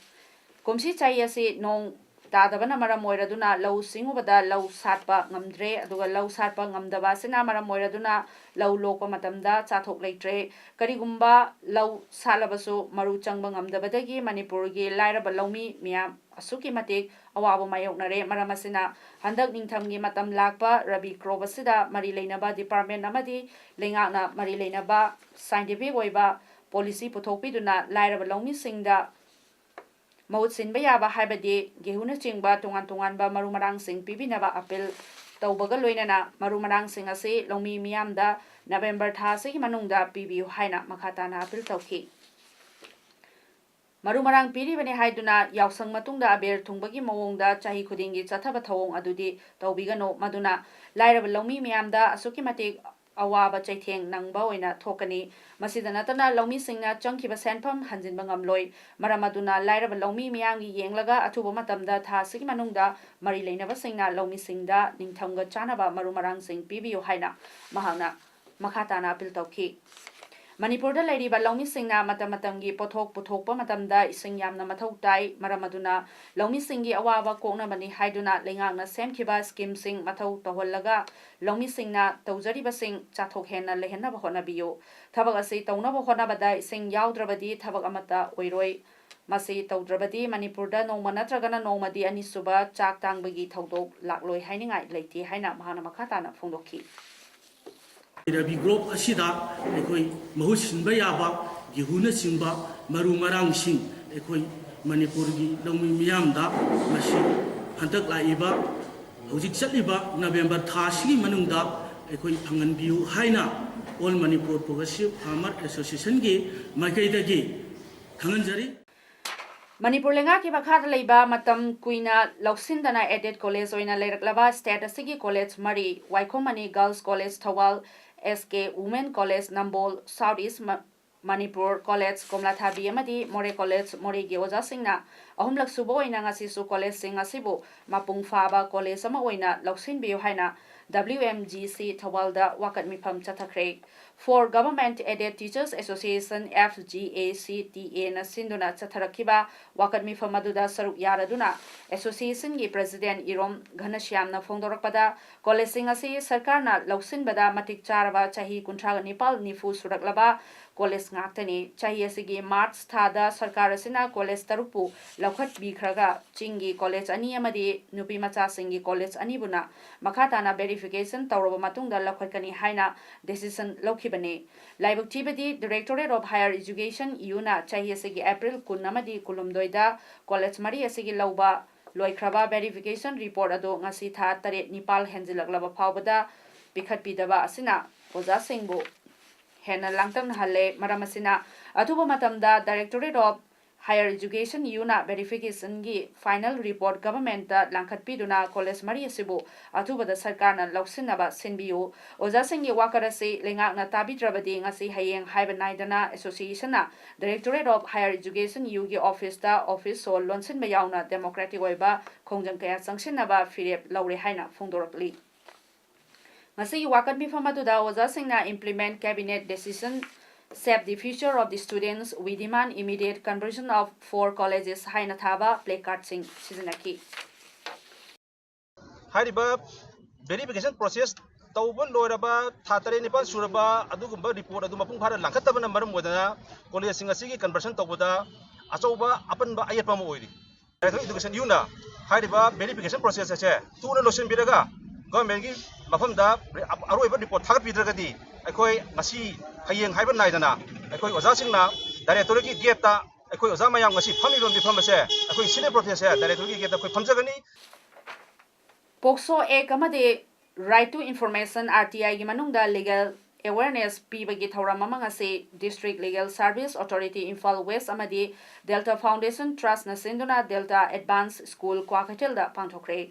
ꯀꯨꯝꯁꯤ ꯆꯍꯤ ꯑꯁꯤ ꯅꯣꯡ ꯇꯥꯗꯕꯅ ꯃꯔꯝ ꯑꯣꯏꯔꯗꯨꯅ ꯂꯧ ꯁꯤꯡꯎꯕꯗ ꯂꯧ ꯁꯥꯠꯄ ꯉꯝꯗ꯭ꯔꯦ, ꯑꯗꯨꯒ ꯂꯧ ꯁꯥꯠꯄ ꯉꯝꯗꯕ ꯑꯁꯤꯅ ꯃꯔꯝ ꯑꯣꯏꯔꯗꯨꯅ ꯂꯧ ꯂꯣꯛꯄ ꯃꯇꯝꯗ ꯆꯥꯊꯣꯛ ꯂꯩꯇ꯭ꯔꯦ꯫ ꯀꯔꯤꯒꯨꯝꯕ ꯂꯧ ꯁꯥꯠꯂꯕꯁꯨ ꯃꯔꯨ ꯆꯪꯕ ꯉꯝꯗꯕꯗꯒꯤ ꯃꯅꯤꯄꯨꯔꯒꯤ ꯂꯥꯏꯔꯕ ꯂꯧꯃꯤ ꯃꯤꯌꯥꯝ ꯑꯁꯨꯛꯀꯤ ꯃꯇꯤꯛ ꯑꯋꯥꯕ ꯃꯥꯌꯣꯛꯅꯔꯦ꯫ ꯃꯔꯝ ꯑꯁꯤꯅ ꯍꯟꯗꯛ ꯅꯤꯡꯊꯝꯒꯤ ꯃꯇꯝ ꯂꯥꯛꯄ ꯔꯕꯤ crop ꯑꯁꯤꯗ ꯃꯔꯤ ꯂꯩꯅꯕ department ꯑꯃꯗꯤ ꯂꯩꯉꯥꯛꯅ ꯃꯔꯤ ꯂꯩꯅꯕ scientific ꯑꯣꯏꯕ policy ꯄꯨꯊꯣꯛꯄꯤꯗꯨꯅ ꯂꯥꯏꯔꯕ ꯂꯧꯃꯤꯁꯤꯡꯗ ꯃꯍꯨꯠ ꯁꯤꯟꯕ ꯌꯥꯕ, ꯍꯥꯏꯕꯗꯤ ꯒꯦꯍꯨꯅꯆꯤꯡꯕ ꯇꯣꯉꯥꯟ ꯇꯣꯉꯥꯟꯕ ꯃꯔꯨ ꯃꯔꯥꯡꯁꯤꯡ ꯄꯤꯕꯤꯅꯕ appeal ꯇꯧꯕꯒ ꯂꯣꯏꯅꯅ ꯃꯔꯨ ꯃꯔꯥꯡꯁꯤꯡ ꯑꯁꯤ ꯂꯧꯃꯤ ꯃꯤꯌꯥꯝꯗ November ꯊꯥ ꯑꯁꯤꯒꯤ ꯃꯅꯨꯡꯗ ꯄꯤꯕꯤꯌꯨ ꯍꯥꯏꯅ ꯃꯈꯥ ꯇꯥꯅ appeal ꯇꯧꯈꯤ꯫ ꯃꯔꯨ ꯃꯔꯥꯡ ꯄꯤꯔꯤꯕꯅꯤ ꯍꯥꯏꯗꯨꯅ ꯌꯥꯎꯁꯪ ꯃꯇꯨꯡꯗ ꯑꯕꯦꯔ ꯊꯨꯡꯕꯒꯤ ꯃꯑꯣꯡꯗ ꯆꯍꯤ ꯈꯨꯗꯤꯡꯒꯤ ꯆꯠꯊꯕ ꯊꯧꯑꯣꯡ ꯑꯗꯨꯗꯤ ꯇꯧꯕꯤꯒꯅꯨ, ꯃꯗꯨꯅ ꯂꯥꯏꯔꯕ ꯂꯧꯃꯤ ꯃꯤꯌꯥꯝꯗ ꯑꯁꯨꯛꯀꯤ ꯃꯇꯤꯛ ꯑꯋꯥꯕ ꯆꯩꯊꯦꯡ ꯅꯪꯕ ꯑꯣꯏꯅ ꯊꯣꯛꯀꯅꯤ꯫ ꯃꯁꯤꯗ ꯅꯠꯇꯅ ꯂꯧꯃꯤꯁꯤꯡꯅ ꯆꯪꯈꯤꯕ ꯁꯦꯟꯐꯝ ꯍꯟꯖꯤꯟꯕ ꯉꯝꯂꯣꯏ꯫ ꯃꯔꯝ ꯑꯗꯨꯅ ꯂꯥꯏꯔꯕ ꯂꯧꯃꯤ ꯃꯤꯌꯥꯝꯒꯤ ꯌꯦꯡꯂꯒ ꯑꯊꯨꯕ ꯃꯇꯝꯗ ꯊꯥ ꯑꯁꯤꯒꯤ ꯃꯅꯨꯡꯗ ꯃꯔꯤ ꯂꯩꯅꯕꯁꯤꯡꯅ ꯂꯧꯃꯤꯁꯤꯡꯗ ꯅꯤꯡꯊꯝꯒ ꯆꯥꯟꯅꯕ ꯃꯔꯨ ꯃꯔꯥꯡꯁꯤꯡ ꯄꯤꯕꯤꯌꯨ ꯍꯥꯏꯅ ꯃꯍꯥꯛꯅ ꯃꯈꯥ ꯇꯥꯅ ꯑꯄꯤꯜ ꯇꯧꯈꯤ꯫ ꯃꯅꯤꯄꯨꯔꯗ ꯂꯩꯔꯤꯕ ꯂꯧꯃꯤꯁꯤꯡꯅ ꯃꯇꯝ ꯃꯇꯝꯒꯤ ꯄꯣꯠꯊꯣꯛ ꯄꯨꯊꯣꯛꯄ ꯃꯇꯝꯗ ꯏꯁꯤꯡ ꯌꯥꯝꯅ ꯃꯊꯧ ꯇꯥꯏ꯫ ꯃꯔꯝ ꯑꯗꯨꯅ ꯂꯧꯃꯤꯁꯤꯡꯒꯤ ꯑꯋꯥꯕ ꯀꯣꯛꯅꯕꯅꯤ ꯍꯥꯏꯗꯨꯅ ꯂꯩꯉꯥꯛꯅ ꯁꯦꯝꯈꯤꯕ ꯁ꯭ꯀꯤꯝꯁꯤꯡ ꯃꯊꯧ ꯇꯧꯍꯜꯂꯒ ꯂꯧꯃꯤꯁꯤꯡꯅ ꯇꯧꯖꯔꯤꯕꯁꯤꯡ ꯆꯥꯊꯣꯛ ꯍꯦꯟꯅ ꯂꯩꯍꯟꯅꯕ ꯍꯣꯠꯅꯕꯤꯌꯨ꯫ ꯊꯕꯛ ꯑꯁꯤ ꯇꯧꯅꯕ ꯍꯣꯠꯅꯕꯗ ꯏꯁꯤꯡ ꯌꯥꯎꯗ꯭ꯔꯕꯗꯤ ꯊꯕꯛ ꯑꯃꯠꯇ ꯑꯣꯏꯔꯣꯏ꯫ ꯃꯁꯤ ꯇꯧꯗ꯭ꯔꯕꯗꯤ ꯃꯅꯤꯄꯨꯔꯗ ꯅꯣꯡꯃ ꯅꯠꯇ꯭ꯔꯒꯅ ꯅꯣꯡꯃꯗꯤ ꯑꯅꯤꯁꯨꯕ ꯆꯥꯛ ꯇꯥꯡꯕꯒꯤ ꯊꯧꯗꯣꯛ ꯂꯥꯛꯂꯣꯏ ꯍꯥꯏꯅꯤꯡꯉꯥꯏ ꯂꯩꯇꯦ ꯍꯥꯏꯅ ꯃꯍꯥꯛꯅ ꯃꯈꯥ ꯇꯥꯅ ꯐꯣꯡꯗꯣꯛꯈꯤ꯫ ꯔꯕꯤ ꯀ꯭ꯔꯣꯞ ꯑꯁꯤꯗ ꯑꯩꯈꯣꯏ ꯃꯍꯨꯠ ꯁꯤꯟꯕ ꯌꯥꯕ ꯒꯦꯍꯨꯅꯆꯤꯡꯕ ꯃꯔꯨ ꯃꯔꯥꯡꯁꯤꯡ ꯑꯩꯈꯣꯏ ꯃꯅꯤꯄꯨꯔꯒꯤ ꯂꯧꯃꯤ ꯃꯤꯌꯥꯝꯗ ꯃꯁꯤ ꯍꯟꯗꯛ ꯂꯥꯛꯏꯕ ꯍꯧꯖꯤꯛ ꯆꯠꯂꯤꯕ ꯅꯕꯦꯝꯕꯔ ꯊꯥ ꯑꯁꯤꯒꯤ ꯃꯅꯨꯡꯗ ꯑꯩꯈꯣꯏ ꯐꯪꯍꯟꯕꯤꯌꯨ ꯍꯥꯏꯅ All Manipur Progressive Farmer Associationꯒꯤ ꯃꯥꯏꯀꯩꯗꯒꯤ ꯈꯪꯍꯟꯖꯔꯤ꯫ ꯃꯅꯤꯄꯨꯔ ꯂꯩꯉꯥꯛꯀꯤ ꯃꯈꯥꯗ ꯂꯩꯕ ꯃꯇꯝ ꯀꯨꯏꯅ ꯂꯧꯁꯤꯟꯗꯅ aided college ꯑꯣꯏꯅ ꯂꯩꯔꯛꯂꯕ state ꯑꯁꯤꯒꯤ college ꯃꯔꯤ, Waikhom Mani Girls College Thoubal, S K Women College ꯅꯝꯕꯣꯜ, South East ꯃ-, ꯃꯅꯤꯄꯨꯔ College ꯀꯣꯝꯂꯥꯊꯥꯕꯤ ꯑꯃꯗꯤ ꯃꯣꯔꯦ College ꯃꯣꯔꯦꯒꯤ ꯑꯣꯖꯥꯁꯤꯡꯅ ꯑꯍꯨꯝꯂꯛ ꯁꯨꯕ ꯑꯣꯏꯅ ꯉꯁꯤꯁꯨ collegeꯁꯤꯡ ꯑꯁꯤꯕꯨ ꯃꯄꯨꯡ ꯐꯥꯕ college ꯑꯃ ꯑꯣꯏꯅ ꯂꯧꯁꯤꯟꯕꯤꯌꯨ ꯍꯥꯏꯅ W M G C ꯊꯧꯕꯥꯜꯗ ꯋꯥꯀꯠ ꯃꯤꯐꯝ ꯆꯠꯊꯈ꯭ꯔꯦ꯫ For Government Aided Teachers Association, F G A C T A ꯅ ꯁꯤꯟꯗꯨꯅ ꯆꯠꯊꯔꯛꯈꯤꯕ ꯋꯥꯀꯠ ꯃꯤꯐꯝ ꯑꯗꯨꯗ ꯁꯔꯨꯛ ꯌꯥꯔꯗꯨꯅ associationꯒꯤ president ꯏꯔꯣꯝ ꯘꯅꯁ꯭ꯌꯥꯝꯅ ꯐꯣꯡꯗꯣꯔꯛꯄꯗ, collegeꯁꯤꯡ ꯑꯁꯤ ꯁꯔꯀꯥꯔꯅ ꯂꯧꯁꯤꯟꯕꯗ ꯃꯇꯤꯛ ꯆꯥꯔꯕ ꯆꯍꯤ ꯀꯨꯟꯊ꯭ꯔꯥ ꯅꯤꯄꯥꯜ ꯅꯤꯐꯨ ꯁꯨꯔꯛꯂꯕ college ꯉꯥꯛꯇꯅꯤ꯫ ꯆꯍꯤ ꯑꯁꯤꯒꯤ March ꯊꯥꯗ ꯁꯔꯀꯥꯔ ꯑꯁꯤꯅ college ꯇꯔꯨꯛꯄꯨ ꯂꯧꯈꯠꯄꯤꯈ꯭ꯔꯒ, ꯆꯤꯡꯒꯤ college ꯑꯅꯤ ꯑꯃꯗꯤ ꯅꯨꯄꯤ ꯃꯆꯥꯁꯤꯡꯒꯤ college ꯑꯅꯤꯕꯨꯅ ꯃꯈꯥ ꯇꯥꯅ verification ꯇꯧꯔꯕ ꯃꯇꯨꯡꯗ ꯂꯧꯈꯠꯀꯅꯤ ꯍꯥꯏꯅ decision ꯂꯧꯈꯤꯕꯅꯤ꯫ ꯂꯥꯏꯕꯛ ꯊꯤꯕꯗꯤ, Directorate of Higher Education, ꯏꯌꯨꯅ ꯆꯍꯤ ꯑꯁꯤꯒꯤ April ꯀꯨꯟ ꯑꯃꯗꯤ ꯀꯨꯟꯍꯨꯝꯗꯣꯏꯗ college ꯃꯔꯤ ꯑꯁꯤꯒꯤ ꯂꯧꯕ ꯂꯣꯏꯈ꯭ꯔꯕ verification report ꯑꯗꯨ ꯉꯁꯤ ꯊꯥ ꯇꯔꯦꯠ ꯅꯤꯄꯥꯜ ꯍꯦꯟꯖꯤꯜꯂꯛꯂꯕ ꯐꯥꯎꯕꯗ ꯄꯤꯈꯠꯄꯤꯗꯕ ꯑꯁꯤꯅ ꯑꯣꯖꯥꯁꯤꯡꯕꯨ ꯍꯦꯟꯅ ꯂꯥꯡꯇꯛꯅꯍꯜꯂꯦ꯫ ꯃꯔꯝ ꯑꯁꯤꯅ, ꯑꯊꯨꯕ ꯃꯇꯝꯗ Directorate of Higher Education ꯌꯨꯅ verification ꯒꯤ final report government ꯇ ꯂꯥꯡꯈꯠꯄꯤꯗꯨꯅ college ꯃꯔꯤ ꯑꯁꯤꯕꯨ ꯑꯊꯨꯕꯗ ꯁꯔꯀꯥꯔꯅ ꯂꯧꯁꯤꯟꯅꯕ ꯁꯤꯟꯕꯤꯌꯨ꯫ ꯑꯣꯖꯥꯁꯤꯡꯒꯤ ꯋꯥꯀꯠ ꯑꯁꯤ ꯂꯩꯉꯥꯛꯅ ꯇꯥꯕꯤꯗ꯭ꯔꯕꯗꯤ ꯉꯁꯤ ꯍꯌꯦꯡ ꯍꯥꯏꯕ ꯅꯥꯏꯗꯅ association ꯅ Directorate of Higher Education ꯌꯨꯒꯤ office ꯇ office ꯍꯣꯜ ꯂꯣꯟꯁꯤꯟꯕ ꯌꯥꯎꯅ democratic ꯑꯣꯏꯕ ꯈꯣꯡꯖꯪ ꯀꯌꯥ ꯆꯪꯁꯤꯟꯅꯕ ꯐꯤꯔꯦꯞ ꯂꯧꯔꯦ ꯍꯥꯏꯅ ꯐꯣꯡꯗꯣꯔꯛꯂꯤ꯫ ꯉꯁꯤꯒꯤ ꯋꯥꯀꯠ ꯃꯤꯐꯝ ꯑꯗꯨꯗ ꯑꯣꯖꯥꯁꯤꯡꯅ implement cabinet decision, shape the future of the students, we demand immediate conversion of four colleges ꯍꯥꯏꯅ ꯊꯥꯕ placard ꯁꯤꯡ ꯁꯤꯖꯤꯟꯅꯈꯤ꯫ ꯍꯥꯏꯔꯤꯕ verification process ꯇꯧꯕ ꯂꯣꯏꯔꯕ ꯊꯥ ꯇꯔꯦꯠ ꯅꯤꯄꯥꯜ ꯁꯨꯔꯕ ꯑꯗꯨꯒꯨꯝꯕ report ꯑꯗꯨ ꯃꯄꯨꯡ ꯐꯥꯅ ꯂꯥꯡꯈꯠꯇꯕꯅ ꯃꯔꯝ ꯑꯣꯏꯗꯅ college ꯁꯤꯡ ꯑꯁꯤꯒꯤ conversion ꯇꯧꯕꯗ ꯑꯆꯧꯕ ꯑꯄꯟꯕ ꯑꯌꯦꯠꯄ ꯑꯃ ꯑꯣꯏꯔꯤ꯫ Director Education ꯌꯨꯅ ꯍꯥꯏꯔꯤꯕ verification process ꯑꯁꯦ ꯊꯨꯅ ꯂꯣꯏꯁꯤꯟꯕꯤꯔꯒ government ꯀꯤ ꯃꯐꯝꯗ ꯑꯔꯣꯏꯕ report ꯊꯥꯒꯠꯄꯤꯗ꯭ꯔꯒꯗꯤ ꯑꯩꯈꯣꯏ ꯉꯁꯤ ꯍꯌꯦꯡ ꯍꯥꯏꯕ ꯅꯥꯏꯗꯅ ꯑꯩꯈꯣꯏ ꯑꯣꯖꯥꯁꯤꯡꯅ Directorate ꯀꯤ gate ꯇ ꯑꯩꯈꯣꯏ ꯑꯣꯖꯥ ꯃꯌꯥꯝ ꯉꯁꯤ ꯐꯝꯃꯤꯕ ꯃꯤꯐꯝ ꯑꯁꯦ ꯑꯩꯈꯣꯏ sit in protest say Directorate ꯀꯤ gate ꯇ ꯑꯩꯈꯣꯏ ꯐꯝꯖꯒꯅꯤ꯫ POCSO Act ꯑꯃꯗꯤ Right to Information, R T I ꯒꯤ ꯃꯅꯨꯡꯗ legal awareness ꯄꯤꯕꯒꯤ ꯊꯧꯔꯝ ꯑꯃ ꯉꯁꯤ District Legal Service Authority Imphal West ꯑꯃꯗꯤ Delta Foundation Trust ꯅ ꯁꯤꯟꯗꯨꯅ Delta Advance School ꯀ꯭ꯋꯥꯀꯩꯊꯦꯜꯗ ꯄꯥꯡꯊꯣꯛꯈ꯭ꯔꯦ꯫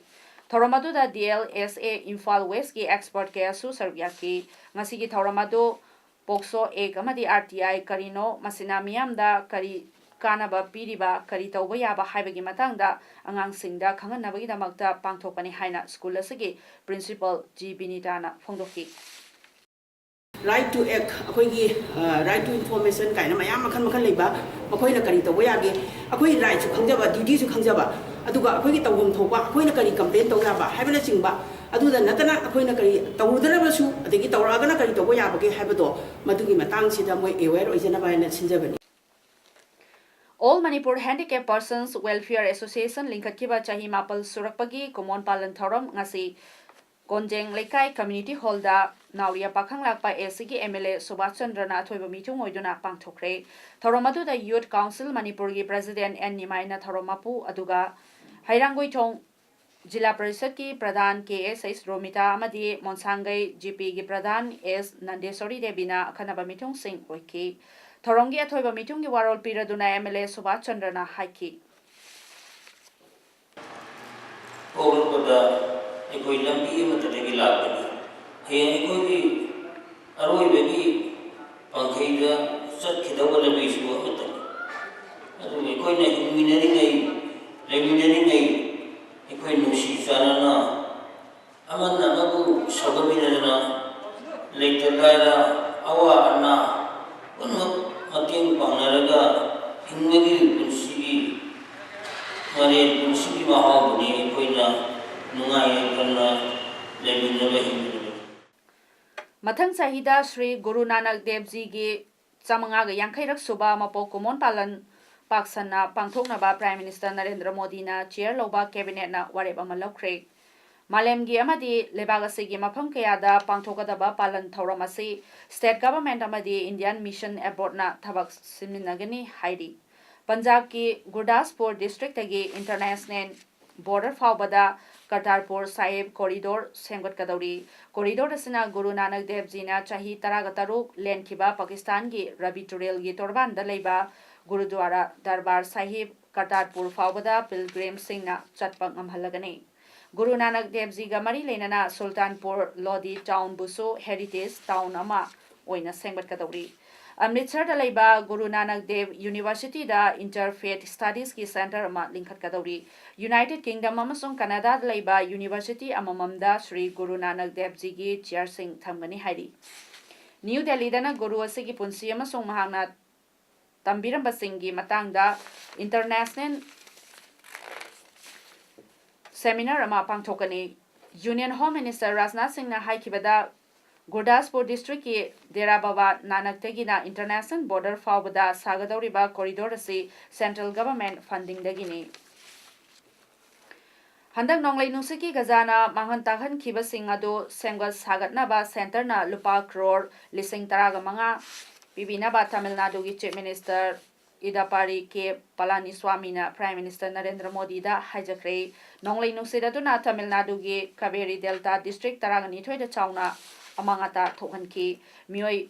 ꯊꯧꯔꯝ ꯑꯗꯨꯗ D L S A Imphal West ꯀꯤ expert ꯀꯌꯥꯁꯨ ꯁꯔꯨꯛ ꯌꯥꯈꯤ꯫ ꯉꯁꯤꯒꯤ ꯊꯧꯔꯝ ꯑꯗꯨ POCSO Act ꯑꯃꯗꯤ R T I ꯀꯔꯤꯅꯣ, ꯃꯁꯤꯅ ꯃꯤꯌꯥꯝꯗ ꯀꯔꯤ ꯀꯥꯟꯅꯕ ꯄꯤꯔꯤꯕ, ꯀꯔꯤ ꯇꯧꯕ ꯌꯥꯕ ꯍꯥꯏꯕꯒꯤ ꯃꯇꯥꯡꯗ ꯑꯉꯥꯡꯁꯤꯡꯗ ꯈꯪꯍꯟꯅꯕꯒꯤꯗꯃꯛꯇ ꯄꯥꯡꯊꯣꯛꯄꯅꯤ ꯍꯥꯏꯅ school ꯑꯁꯤꯒꯤ principal G ꯕꯤꯅꯤꯇꯥꯅ ꯐꯣꯡꯗꯣꯛꯈꯤ꯫ Right to Act, ꯑꯩꯈꯣꯏꯒꯤ Right to Information ꯀꯥꯏꯅ ꯃꯌꯥꯝ ꯃꯈꯜ ꯃꯈꯜ ꯂꯩꯕ, ꯃꯈꯣꯏꯅ ꯀꯔꯤ ꯇꯧꯕ ꯌꯥꯒꯦ, ꯑꯩꯈꯣꯏ right ꯁꯨ ꯈꯪꯖꯕ, duty ꯁꯨ ꯈꯪꯖꯕ, ꯑꯗꯨꯒ ꯑꯩꯈꯣꯏꯒꯤ ꯇꯧꯐꯝ ꯊꯣꯛꯄ ꯑꯩꯈꯣꯏꯅ ꯀꯔꯤ complain ꯇꯧ ꯌꯥꯕ ꯍꯥꯏꯕꯅꯆꯤꯡꯕ, ꯑꯗꯨꯗ ꯅꯠꯇꯅ ꯑꯩꯈꯣꯏꯅ ꯀꯔꯤ ꯇꯧꯔꯨꯗ꯭ꯔꯕꯁꯨ ꯑꯗꯒꯤ ꯇꯧꯔꯛꯑꯒꯅ ꯀꯔꯤ ꯇꯧꯕ ꯌꯥꯕꯒꯦ ꯍꯥꯏꯕꯗꯣ ꯃꯗꯨꯒꯤ ꯃꯇꯥꯡꯁꯤꯗ ꯃꯣꯏ aware ꯑꯣꯏꯖꯅꯕ ꯍꯥꯏꯅ ꯁꯤꯟꯖꯕꯅꯤ꯫ All Manipur Handicap Persons Welfare Association ꯂꯤꯡꯈꯠꯈꯤꯕ ꯆꯍꯤ ꯃꯥꯄꯜ ꯁꯨꯔꯛꯄꯒꯤ ꯀꯨꯃꯣꯟ ꯄꯥꯂꯟ ꯊꯧꯔꯝ ꯉꯁꯤ ꯀꯣꯟꯖꯦꯡ ꯂꯩꯀꯥꯏ community hall the Nauriya ꯄꯥꯈꯪꯂꯥꯛꯄ A C ꯒꯤ M L A ꯁꯨꯕꯥꯁ ꯆꯟꯗ꯭ꯔꯅ ꯑꯊꯣꯏꯕ ꯃꯤꯊꯨꯡ ꯑꯣꯏꯗꯨꯅ ꯄꯥꯡꯊꯣꯛꯈ꯭ꯔꯦ꯫ ꯊꯧꯔꯝ ꯑꯗꯨꯗ Youth Council ꯃꯅꯤꯄꯨꯔꯒꯤ president N ꯅꯤꯃꯥꯏꯅ ꯊꯧꯔꯝ ꯃꯄꯨ ꯑꯗꯨꯒ ꯍꯩꯔꯥꯡꯒꯣꯏꯊꯣꯡ ꯖꯤꯂꯥ ꯄꯔꯤꯁꯠꯀꯤ ꯄ꯭ꯔꯙꯥꯟ K S H ꯔꯣꯃꯤꯇꯥ ꯑꯃꯗꯤ ꯃꯣꯟꯁꯥꯡꯒꯩ G P ꯒꯤ ꯄ꯭ꯔꯙꯥꯟ S ꯅꯟꯗꯦꯁꯣꯔꯤ ꯗꯦꯕꯤꯅ ꯑꯈꯟꯅꯕ ꯃꯤꯊꯨꯡꯁꯤꯡ ꯑꯣꯏꯈꯤ꯫ ꯊꯧꯔꯝꯒꯤ ꯑꯊꯣꯏꯕ ꯃꯤꯊꯨꯡꯒꯤ ꯋꯥꯔꯣꯜ ꯄꯤꯔꯗꯨꯅ ꯑꯦꯝ ꯑꯦꯜ ꯑꯦ ꯁꯨꯕꯥꯁ ꯆꯟꯗ꯭ꯔꯅ ꯍꯥꯏꯈꯤ꯫ ꯄꯣꯛꯂꯛꯄꯗ ꯑꯩꯈꯣꯏ ꯂꯝꯕꯤ ꯑꯃꯠꯇꯗꯒꯤ ꯂꯥꯛꯄꯅꯤ꯫ ꯍꯌꯦꯡ ꯑꯩꯈꯣꯏꯒꯤ ꯑꯔꯣꯏꯕꯒꯤ ꯄꯥꯡꯈꯩꯗ ꯆꯠꯈꯤꯗꯧꯕ ꯂꯝꯕꯤꯁꯨ ꯑꯃꯠꯇꯅꯤ꯫ ꯑꯗꯨꯕꯨ ꯑꯩꯈꯣꯏꯅ ꯍꯤꯡꯃꯤꯟꯅꯔꯤꯉꯩ, ꯂꯩꯃꯤꯟꯅꯔꯤꯉꯩ ꯑꯩꯈꯣꯏ ꯅꯨꯡꯁꯤ ꯆꯥꯟꯅꯅ ꯑꯃꯅ ꯑꯃꯕꯨ ꯁꯧꯒꯠꯃꯤꯟꯅꯗꯅ ꯂꯩꯇ ꯂꯥꯏꯔ, ꯑꯋꯥ ꯑꯅꯥ ꯄꯨꯝꯅꯃꯛ ꯃꯇꯦꯡ ꯄꯥꯡꯅꯔꯒ ꯍꯤꯡꯕꯒꯤ ꯄꯨꯟꯁꯤꯒꯤ ꯃꯔꯦꯜ ꯄꯨꯟꯁꯤꯒꯤ ꯃꯍꯥꯎꯗꯨꯅꯤ ꯑꯩꯈꯣꯏꯅ ꯅꯨꯡꯉꯥꯏ ꯌꯥꯏꯐꯅ ꯂꯩꯃꯤꯟꯅꯕ ꯍꯤꯡꯃꯤꯟꯅꯕ꯫ ꯃꯊꯪ ꯆꯍꯤꯗ ꯁ꯭ꯔꯤ ꯒꯨꯔꯨ ꯅꯥꯅꯛ ꯗꯦꯕꯖꯤꯒꯤ ꯆꯥꯃꯉꯥꯒ ꯌꯥꯡꯈꯩꯔꯛ ꯁꯨꯕ ꯃꯄꯣꯛ ꯀꯨꯝꯑꯣꯟ ꯄꯥꯂꯟ ꯄꯥꯛꯁꯟꯅ ꯄꯥꯡꯊꯣꯛꯅꯕ Prime Minister ꯅꯔꯦꯟꯗ꯭ꯔ ꯃꯣꯗꯤꯅ chair ꯂꯧꯕ cabinetꯅ ꯋꯥꯔꯦꯞ ꯑꯃ ꯂꯧꯈ꯭ꯔꯦ꯫ ꯃꯥꯂꯦꯝꯒꯤ ꯑꯃꯗꯤ ꯂꯩꯕꯥꯛ ꯑꯁꯤꯒꯤ ꯃꯐꯝ ꯀꯌꯥꯗ ꯄꯥꯡꯊꯣꯛꯀꯗꯕ ꯄꯥꯂꯟ ꯊꯧꯔꯝ ꯑꯁꯤ state government ꯑꯃꯗꯤ Indian Mission Abroadꯅ ꯊꯕꯛ ꯁꯤꯟꯃꯤꯟꯅꯒꯅꯤ ꯍꯥꯏꯔꯤ꯫ ꯄꯟꯖꯥꯕꯀꯤ ꯒꯨꯔꯗꯥꯁꯄꯨꯔ districtꯇꯒꯤ international border ꯐꯥꯎꯕꯗ ꯀꯔꯇꯥꯔꯄꯨꯔ ꯁꯥꯍꯤꯕ corridor ꯁꯦꯝꯒꯠꯀꯗꯧꯔꯤ꯫ Corridor ꯑꯁꯤꯅ ꯒꯨꯔꯨ ꯅꯥꯅꯛ ꯗꯦꯕꯖꯤꯅ ꯆꯍꯤ ꯇꯔꯥꯒ ꯇꯔꯨꯛ ꯂꯦꯟꯈꯤꯕ ꯄꯥꯀꯤꯁꯇꯥꯟꯒꯤ ꯔꯕꯤ ꯇꯨꯔꯦꯜꯒꯤ ꯇꯣꯔꯕꯥꯟꯗ ꯂꯩꯕ ꯒꯨꯔꯨꯗ꯭ꯋꯥꯔꯥ ꯗꯔꯕꯥꯔ ꯁꯥꯍꯤꯕ ꯀꯔꯇꯥꯔꯄꯨꯔ ꯐꯥꯎꯕꯗ pilgrimꯁꯤꯡꯅ ꯆꯠꯄ ꯉꯝꯍꯜꯂꯒꯅꯤ꯫ ꯒꯨꯔꯨ ꯅꯥꯅꯛ ꯗꯦꯕꯖꯤꯒ ꯃꯔꯤ ꯂꯩꯅꯅ ꯁꯨꯜꯇꯥꯟꯄꯨꯔ ꯂꯣꯗꯤ townꯕꯨꯁꯨ heritage town ꯑꯃ ꯑꯣꯏꯅ ꯁꯦꯝꯒꯠꯀꯗꯧꯔꯤ꯫ ꯑꯃ꯭ꯔꯤꯠꯁꯔꯗ ꯂꯩꯕ ꯒꯨꯔꯨ ꯅꯥꯅꯛ ꯗꯦꯕ Universityꯗ Interfaith Studiesꯀꯤ centre ꯑꯃ ꯂꯤꯡꯈꯠꯀꯗꯧꯔꯤ꯫ United Kingdom ꯑꯃꯁꯨꯡ Canadaꯗ ꯂꯩꯕ university ꯑꯃꯃꯝꯗ ꯁ꯭ꯔꯤ ꯒꯨꯔꯨ ꯅꯥꯅꯛ ꯗꯦꯕꯖꯤꯒꯤ chairꯁꯤꯡ ꯊꯝꯒꯅꯤ ꯍꯥꯏꯔꯤ꯫ ꯅ꯭ꯌꯨ ꯗꯦꯜꯂꯤꯗꯅ ꯒꯨꯔꯨ ꯑꯁꯤꯒꯤ ꯄꯨꯟꯁꯤ ꯑꯃꯁꯨꯡ ꯃꯍꯥꯛꯅ ꯇꯝꯕꯤꯔꯝꯕꯁꯤꯡꯒꯤ ꯃꯇꯥꯡꯗ international seminar ꯑꯃ ꯄꯥꯡꯊꯣꯛꯀꯅꯤ꯫ Union Home Minister ꯔꯥꯖꯅꯥꯊ ꯁꯤꯡꯅ ꯍꯥꯏꯈꯤꯕꯗ, ꯒꯨꯔꯗꯥꯁꯄꯨꯔ districtꯀꯤ ꯗꯦꯔꯥ ꯕꯥꯕꯥ ꯅꯥꯅꯛꯇꯒꯤꯅ international border ꯐꯥꯎꯕꯗ ꯁꯥꯒꯗꯧꯔꯤꯕ corridor ꯑꯁꯤ central government fundingꯗꯒꯤꯅꯤ꯫ ꯍꯟꯗꯛ ꯅꯣꯡꯂꯩ ꯅꯨꯡꯁꯤꯠꯀꯤ ꯒꯖꯥꯅ ꯃꯥꯡꯍꯟ ꯇꯥꯛꯍꯟꯈꯤꯕꯁꯤꯡ ꯑꯗꯨ ꯁꯦꯝꯒꯠ ꯁꯥꯒꯠꯅꯕ centreꯅ ꯂꯨꯄꯥ ꯀ꯭ꯔꯣꯔ ꯂꯤꯁꯤꯡ ꯇꯔꯥꯒ ꯃꯉꯥ ꯄꯤꯕꯤꯅꯕ ꯇꯥꯃꯤꯜ ꯅꯥꯗꯨꯒꯤ Chief Minister ꯏꯗꯥꯄꯥꯔꯤ ꯀꯦ ꯄꯂꯥꯅꯤꯁ꯭ꯋꯥꯃꯤꯅ Prime Minister ꯅꯔꯦꯟꯗ꯭ꯔ ꯃꯣꯗꯤꯗ ꯍꯥꯏꯖꯈ꯭ꯔꯦ꯫ ꯅꯣꯡꯂꯩ ꯅꯨꯡꯁꯤꯠ ꯑꯗꯨꯅ ꯇꯥꯃꯤꯜ ꯅꯥꯗꯨꯒꯤ ꯀꯥꯕꯦꯔꯤ ꯗꯦꯜꯇꯥ district ꯇꯔꯥꯒ ꯅꯤꯊꯣꯏꯗ ꯆꯥꯎꯅ ꯑꯃꯥꯡ ꯑꯇꯥ ꯊꯣꯛꯍꯟꯈꯤ꯫ ꯃꯤꯑꯣꯏ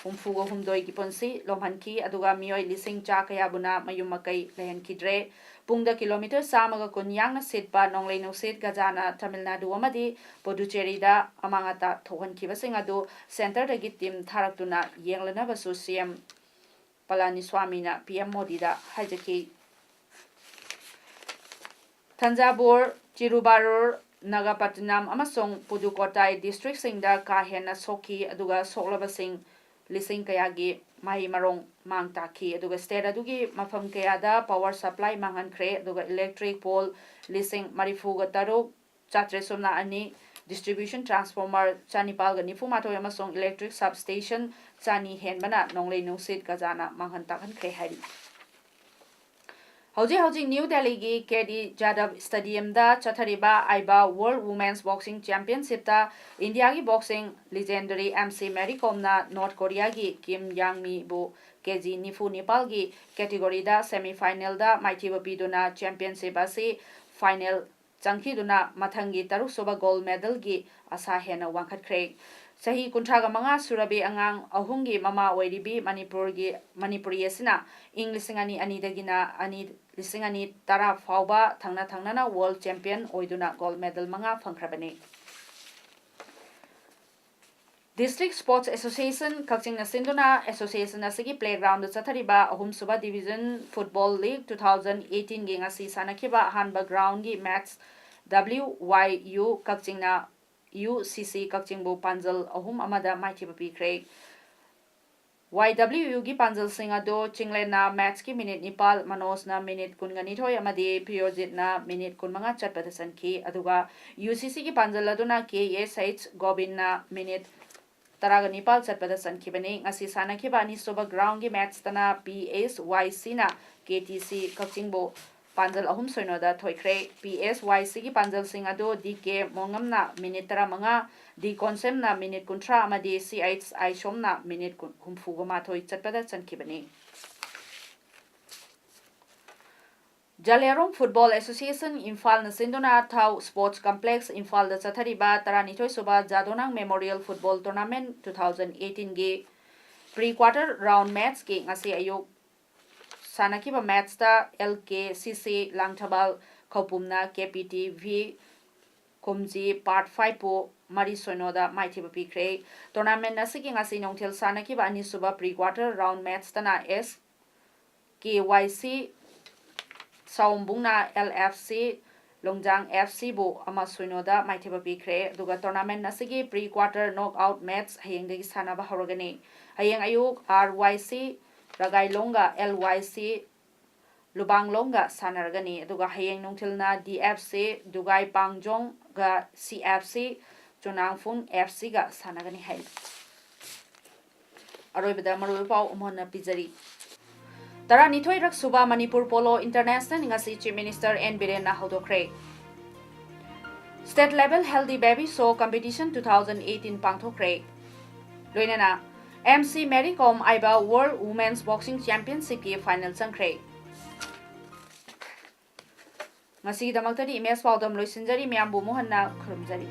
ꯍꯨꯝꯐꯨꯒ ꯍꯨꯝꯗꯣꯏꯒꯤ ꯄꯨꯟꯁꯤ ꯂꯣꯝꯍꯟꯈꯤ, ꯑꯗꯨꯒ ꯃꯤꯑꯣꯏ ꯂꯤꯁꯤꯡ ꯆꯥ ꯀꯌꯥꯕꯨꯅ ꯃꯌꯨꯝ ꯃꯀꯩ ꯂꯩꯍꯟꯈꯤꯗ꯭ꯔꯦ꯫ ꯄꯨꯡꯗ ꯀꯤꯂꯣꯃꯤꯇꯔ ꯆꯥꯝꯃꯒ ꯀꯨꯟ ꯌꯥꯡꯅ ꯁꯤꯠꯄ ꯅꯣꯡꯂꯩ ꯅꯨꯡꯁꯤꯠ ꯒꯖꯥꯅ ꯇꯥꯃꯤꯜ ꯅꯥꯗꯨ ꯑꯃꯗꯤ ꯄꯨꯗꯨꯆꯦꯔꯤꯗ ꯑꯃꯥꯡ ꯑꯇꯥ ꯊꯣꯛꯍꯟꯈꯤꯕꯁꯤꯡ ꯑꯗꯨ ꯁꯦꯟꯇꯔꯗꯒꯤ ꯇꯤꯝ ꯊꯥꯔꯛꯇꯨꯅ ꯌꯦꯡꯂꯅꯕꯁꯨ ꯁꯤ ꯑꯦꯝ ꯄꯂꯥꯅꯤꯁ꯭ꯋꯥꯃꯤꯅ ꯄꯤ ꯑꯦꯝ ꯃꯣꯗꯤꯗ ꯍꯥꯏꯖꯈꯤ꯫ ꯊꯟꯖꯥꯚꯨꯔ, ꯆꯤꯔꯨꯚꯥꯔꯨꯔ, ꯅꯥꯒꯥꯄꯇꯤꯅꯝ ꯑꯃꯁꯨꯡ ꯄꯨꯗꯨꯀꯣꯠꯇꯥꯏ ꯗꯤꯁꯇ꯭ꯔꯤꯛꯁꯤꯡꯗ ꯀꯥ ꯍꯦꯟꯅ ꯁꯣꯛꯈꯤ, ꯑꯗꯨꯒ ꯁꯣꯛꯂꯕꯁꯤꯡ ꯂꯤꯁꯤꯡ ꯀꯌꯥꯒꯤ ꯃꯍꯩ ꯃꯔꯣꯡ ꯃꯥꯡ ꯇꯥꯛꯈꯤ꯫ ꯑꯗꯨꯒ ꯁ꯭ꯇꯦꯠ ꯑꯗꯨꯒꯤ ꯃꯐꯝ ꯀꯌꯥꯗ ꯄꯥꯋꯔ ꯁꯄ꯭ꯂꯥꯏ ꯃꯥꯡꯍꯟꯈ꯭ꯔꯦ, ꯑꯗꯨꯒ ꯏꯂꯦꯛꯇ꯭ꯔꯤꯛ ꯄꯣꯜ ꯂꯤꯁꯤꯡ ꯃꯔꯤꯐꯨꯒ ꯇꯔꯨꯛ ꯆꯥꯇ꯭ꯔꯦꯠ ꯁꯨꯞꯅ ꯑꯅꯤ, ꯗꯤꯁꯇ꯭ꯔꯤꯕ꯭ꯌꯨꯁꯟ ꯇ꯭ꯔꯥꯟꯁꯐꯣꯔꯃꯔ ꯆꯅꯤꯄꯥꯜꯒ ꯅꯤꯐꯨ ꯃꯥꯊꯣꯏ ꯑꯃꯁꯨꯡ ꯏꯂꯦꯛꯇ꯭ꯔꯤꯛ ꯁꯕꯁ꯭ꯇꯦꯁꯟ ꯆꯅꯤ ꯍꯦꯟꯕꯅ ꯅꯣꯡꯂꯩ ꯅꯨꯡꯁꯤꯠ ꯒꯖꯥꯅ ꯃꯥꯡꯍꯟ ꯇꯥꯛꯍꯟꯈ꯭ꯔꯦ ꯍꯥꯏꯔꯤ꯫ ꯍꯧꯖꯤꯛ ꯍꯧꯖꯤꯛ ꯅ꯭ꯌꯨ ꯗꯦꯜꯂꯤꯒꯤ ꯀꯦ ꯗꯤ ꯖꯥꯗꯕ ꯁ꯭ꯇꯦꯗꯤꯌꯝꯗ ꯆꯠꯊꯔꯤꯕ ꯑꯥꯏꯕꯥ ꯋꯥꯔꯜꯗ ꯋꯨꯃꯦꯟꯁ ꯕꯣꯛꯁꯤꯡ ꯆꯦꯝꯄꯤꯌꯟꯁꯤꯞꯇ ꯏꯟꯗꯤꯌꯥꯒꯤ boxing legendary M C Mary ꯀꯣꯝꯅ ꯅꯣꯔꯠ ꯀꯣꯔꯤꯌꯥꯒꯤ ꯀꯤꯝ ꯌꯥꯡ ꯃꯤꯕꯨ ꯀꯦ ꯖꯤ ꯅꯤꯐꯨ ꯅꯤꯄꯥꯜꯒꯤ ꯀꯦꯇꯦꯒꯣꯔꯤꯗ ꯁꯦꯃꯤ ꯐꯥꯏꯅꯦꯜꯗ ꯃꯥꯏꯊꯤꯕ ꯄꯤꯗꯨꯅ ꯆꯦꯝꯄꯤꯌꯟꯁꯤꯞ ꯑꯁꯤ ꯐꯥꯏꯅꯦꯜ ꯆꯪꯈꯤꯗꯨꯅ ꯃꯊꯪꯒꯤ ꯇꯔꯨꯛꯁꯨꯕ ꯒꯣꯜꯗ ꯃꯦꯗꯜꯒꯤ ꯑꯁꯥ ꯍꯦꯟꯅ ꯋꯥꯡꯈꯠꯈ꯭ꯔꯦ꯫ ꯆꯍꯤ ꯀꯨꯟꯊ꯭ꯔꯥꯒ ꯃꯉꯥ ꯁꯨꯔꯕꯤ ꯑꯉꯥꯡ ꯑꯍꯨꯝꯒꯤ ꯃꯃꯥ ꯑꯣꯏꯔꯤꯕꯤ ꯃꯅꯤꯄꯨꯔꯒꯤ, ꯃꯅꯤꯄꯨꯔꯤ ꯑꯁꯤꯅ ꯏꯪ ꯂꯤꯁꯤꯡ ꯑꯅꯤ ꯑꯅꯤꯗꯒꯤꯅ ꯑꯅꯤ, ꯂꯤꯁꯤꯡ ꯑꯅꯤ ꯇꯔꯥ ꯐꯥꯎꯕ ꯊꯪꯅ ꯊꯪꯅꯅ ꯋꯥꯔꯜꯗ ꯆꯦꯝꯄꯤꯌꯟ ꯑꯣꯏꯗꯨꯅ ꯒꯣꯜꯗ ꯃꯦꯗꯜ ꯃꯉꯥ ꯐꯪꯈ꯭ꯔꯕꯅꯤ꯫ ꯗꯤꯁꯇ꯭ꯔꯤꯛ ꯁ꯭ꯄꯣꯔꯠꯁ ꯑꯦꯁꯣꯁꯤꯌꯦꯁꯟ ꯀꯛꯆꯤꯡꯅ ꯁꯤꯟꯗꯨꯅ ꯑꯦꯁꯣꯁꯤꯌꯦꯁꯟ ꯑꯁꯤꯒꯤ ꯄ꯭ꯂꯦꯒ꯭ꯔꯥꯎꯟꯗ ꯆꯠꯊꯔꯤꯕ ꯑꯍꯨꯝꯁꯨꯕ division football league two thousand ꯑꯩꯠꯇꯤꯟꯒꯤ ꯉꯁꯤ ꯁꯥꯟꯅꯈꯤꯕ ꯑꯍꯥꯟꯕ ꯒ꯭ꯔꯥꯎꯟꯒꯤ ꯃꯦꯠꯆ ꯗꯕ꯭ꯂꯤꯎ ꯋꯥꯏ ꯌꯨ ꯀꯛꯆꯤꯡꯅ ꯌꯨ ꯁꯤ ꯁꯤ ꯀꯛꯆꯤꯡꯕꯨ ꯄꯥꯟꯖꯜ ꯑꯍꯨꯝ ꯑꯃꯗ ꯃꯥꯏꯊꯤꯕ ꯄꯤꯈ꯭ꯔꯦ꯫ ꯋꯥꯏ ꯗꯕ꯭ꯂꯤꯎ ꯌꯨꯒꯤ ꯄꯥꯟꯖꯜꯁꯤꯡ ꯑꯗꯨ ꯆꯤꯡꯂꯦꯟꯅ ꯃꯦꯠꯆꯀꯤ ꯃꯤꯅꯤꯠ ꯅꯤꯄꯥꯜ, ꯃꯅꯣꯖꯅ ꯃꯤꯅꯤꯠ ꯀꯨꯟꯒ ꯅꯤꯊꯣꯏ ꯑꯃꯗꯤ ꯄ꯭ꯔꯤꯌꯣꯖꯤꯠꯅ ꯃꯤꯅꯤꯠ ꯀꯨꯟꯃꯉꯥ ꯆꯠꯄꯗ ꯆꯟꯈꯤ꯫ ꯑꯗꯨꯒ ꯌꯨ ꯁꯤ ꯁꯤꯒꯤ ꯄꯥꯟꯖꯜ ꯑꯗꯨꯅ ꯀꯦ ꯑꯦꯁ ꯑꯩꯆ ꯒꯣꯕꯤꯟꯅ ꯃꯤꯅꯤꯠ ꯇꯔꯥꯒ ꯅꯤꯄꯥꯜ ꯆꯠꯄꯗ ꯆꯟꯈꯤꯕꯅꯤ꯫ ꯉꯁꯤ ꯁꯥꯟꯅꯈꯤꯕ ꯑꯅꯤꯁꯨꯕ ꯒ꯭ꯔꯥꯎꯟꯒꯤ ꯃꯦꯠꯆꯇꯅ ꯄꯤ ꯑꯦꯁ ꯋꯥꯏ ꯁꯤꯅ ꯀꯦ ꯇꯤ ꯁꯤ ꯀꯛꯆꯤꯡꯕꯨ ꯄꯥꯟꯖꯜ ꯑꯍꯨꯝ ꯁꯣꯏꯅꯣꯗ ꯊꯣꯏꯈ꯭ꯔꯦ꯫ ꯄꯤ ꯑꯦꯁ ꯋꯥꯏ ꯁꯤꯒꯤ ꯄꯥꯟꯖꯜꯁꯤꯡ ꯑꯗꯨ ꯗꯤ ꯀꯦ ꯃꯣꯉꯝꯅ ꯃꯤꯅꯤꯠ ꯇꯔꯥꯃꯉꯥ, ꯗꯤ ꯀꯣꯟꯁꯦꯝꯅ ꯃꯤꯅꯤꯠ ꯀꯨꯟꯊ꯭ꯔꯥ ꯑꯃꯗꯤ ꯁꯤ ꯑꯩꯆ ꯑꯥꯏꯁꯣꯝꯅ ꯃꯤꯅꯤꯠ ꯀꯨꯟ, ꯍꯨꯝꯐꯨꯒ ꯃꯥꯊꯣꯏ ꯆꯠꯄꯗ ꯆꯟꯈꯤꯕꯅꯤ꯫ ꯖꯂꯦꯔꯣꯡ ꯐꯨꯠꯕꯣꯜ ꯑꯦꯁꯣꯁꯤꯌꯦꯁꯟ ꯏꯝꯐꯥꯜꯅ ꯁꯤꯟꯗꯨꯅ ꯊꯥꯎ ꯁ꯭ꯄꯣꯔꯠꯁ ꯀꯝꯄ꯭ꯂꯦꯛꯁ ꯏꯝꯐꯥꯜꯗ ꯆꯠꯊꯔꯤꯕ ꯇꯔꯥꯅꯤꯊꯣꯏꯁꯨꯕ Jadonang memorial football tournament two thousand ꯑꯩꯠꯇꯤꯟꯒꯤ Pre quarter round match ꯀꯤ ꯉꯁꯤ ꯑꯌꯨꯛ ꯁꯥꯟꯅꯈꯤꯕ match ꯇ L K C C Langthabal ꯈꯧꯄꯨꯝꯅ K P T V ꯀꯨꯝꯖꯤ Part five ꯄꯨ ꯃꯔꯤ ꯁꯤꯅꯣꯗ ꯃꯥꯏꯊꯤꯕ ꯄꯤꯈ꯭ꯔꯦ꯫ Tournament ꯑꯁꯤꯒꯤ ꯉꯁꯤ ꯅꯨꯡꯊꯤꯜ ꯁꯥꯟꯅꯈꯤꯕ ꯑꯅꯤꯁꯨꯕ pre quarter round match ꯇꯅ S K Y C ꯁꯥꯎꯝꯕꯨꯡꯅ L F C ꯂꯣꯡꯖꯥꯡ F C ꯕꯨ ꯑꯃ ꯁꯤꯅꯣꯗ ꯃꯥꯏꯊꯤꯕ ꯄꯤꯈ꯭ꯔꯦ꯫ ꯑꯗꯨꯒ tournament ꯑꯁꯤꯒꯤ pre quarter knock out match ꯍꯌꯦꯡꯗꯒꯤ ꯁꯥꯟꯅꯕ ꯍꯧꯔꯒꯅꯤ꯫ ꯍꯌꯦꯡ ꯑꯌꯨꯛ R Y C ꯔꯒꯥꯏꯂꯣꯡꯒ L Y C ꯂꯨꯕꯥꯡꯂꯣꯡꯒ ꯁꯥꯟꯅꯔꯒꯅꯤ꯫ ꯑꯗꯨꯒ ꯍꯌꯦꯡ ꯅꯨꯡꯊꯤꯜꯅ D F C ꯗꯨꯒꯥꯏ ꯄꯥꯡꯖꯣꯡꯒ C F C ꯆꯨꯅꯥꯡꯐꯨꯡ F C ꯒ ꯁꯥꯟꯅꯒꯅꯤ ꯍꯥꯏꯔꯤ꯫ ꯑꯔꯣꯏꯕꯗ ꯃꯔꯨꯑꯣꯏꯕ ꯄꯥꯎ ꯑꯃꯨꯛ ꯍꯟꯅ ꯄꯤꯖꯔꯤ꯫ ꯇꯔꯥꯅꯤꯊꯣꯏꯔꯛ ꯁꯨꯕ ꯃꯅꯤꯄꯨꯔ Polo International ꯉꯁꯤ Chief Minister N ꯕꯤꯔꯦꯟꯅ ꯍꯧꯗꯣꯛꯈ꯭ꯔꯦ꯫ State Level Healthy Baby Show Competition two thousand eighteen ꯄꯥꯡꯊꯣꯛꯈ꯭ꯔꯦ꯫ ꯂꯣꯏꯅꯅ M C Mary Kom ꯑꯥꯏꯕ World Women's Boxing Championship ꯀꯤ final ꯆꯪꯈ꯭ꯔꯦ꯫ ꯉꯁꯤꯒꯤꯗꯃꯛꯇꯗꯤ ꯏꯃꯦꯖ ꯄꯥꯎꯗꯝ ꯂꯣꯏꯁꯤꯟꯖꯔꯤ꯫ ꯃꯌꯥꯝꯕꯨ ꯑꯃꯨꯛ ꯍꯟꯅ ꯈꯨꯔꯨꯝꯖꯔꯤ꯫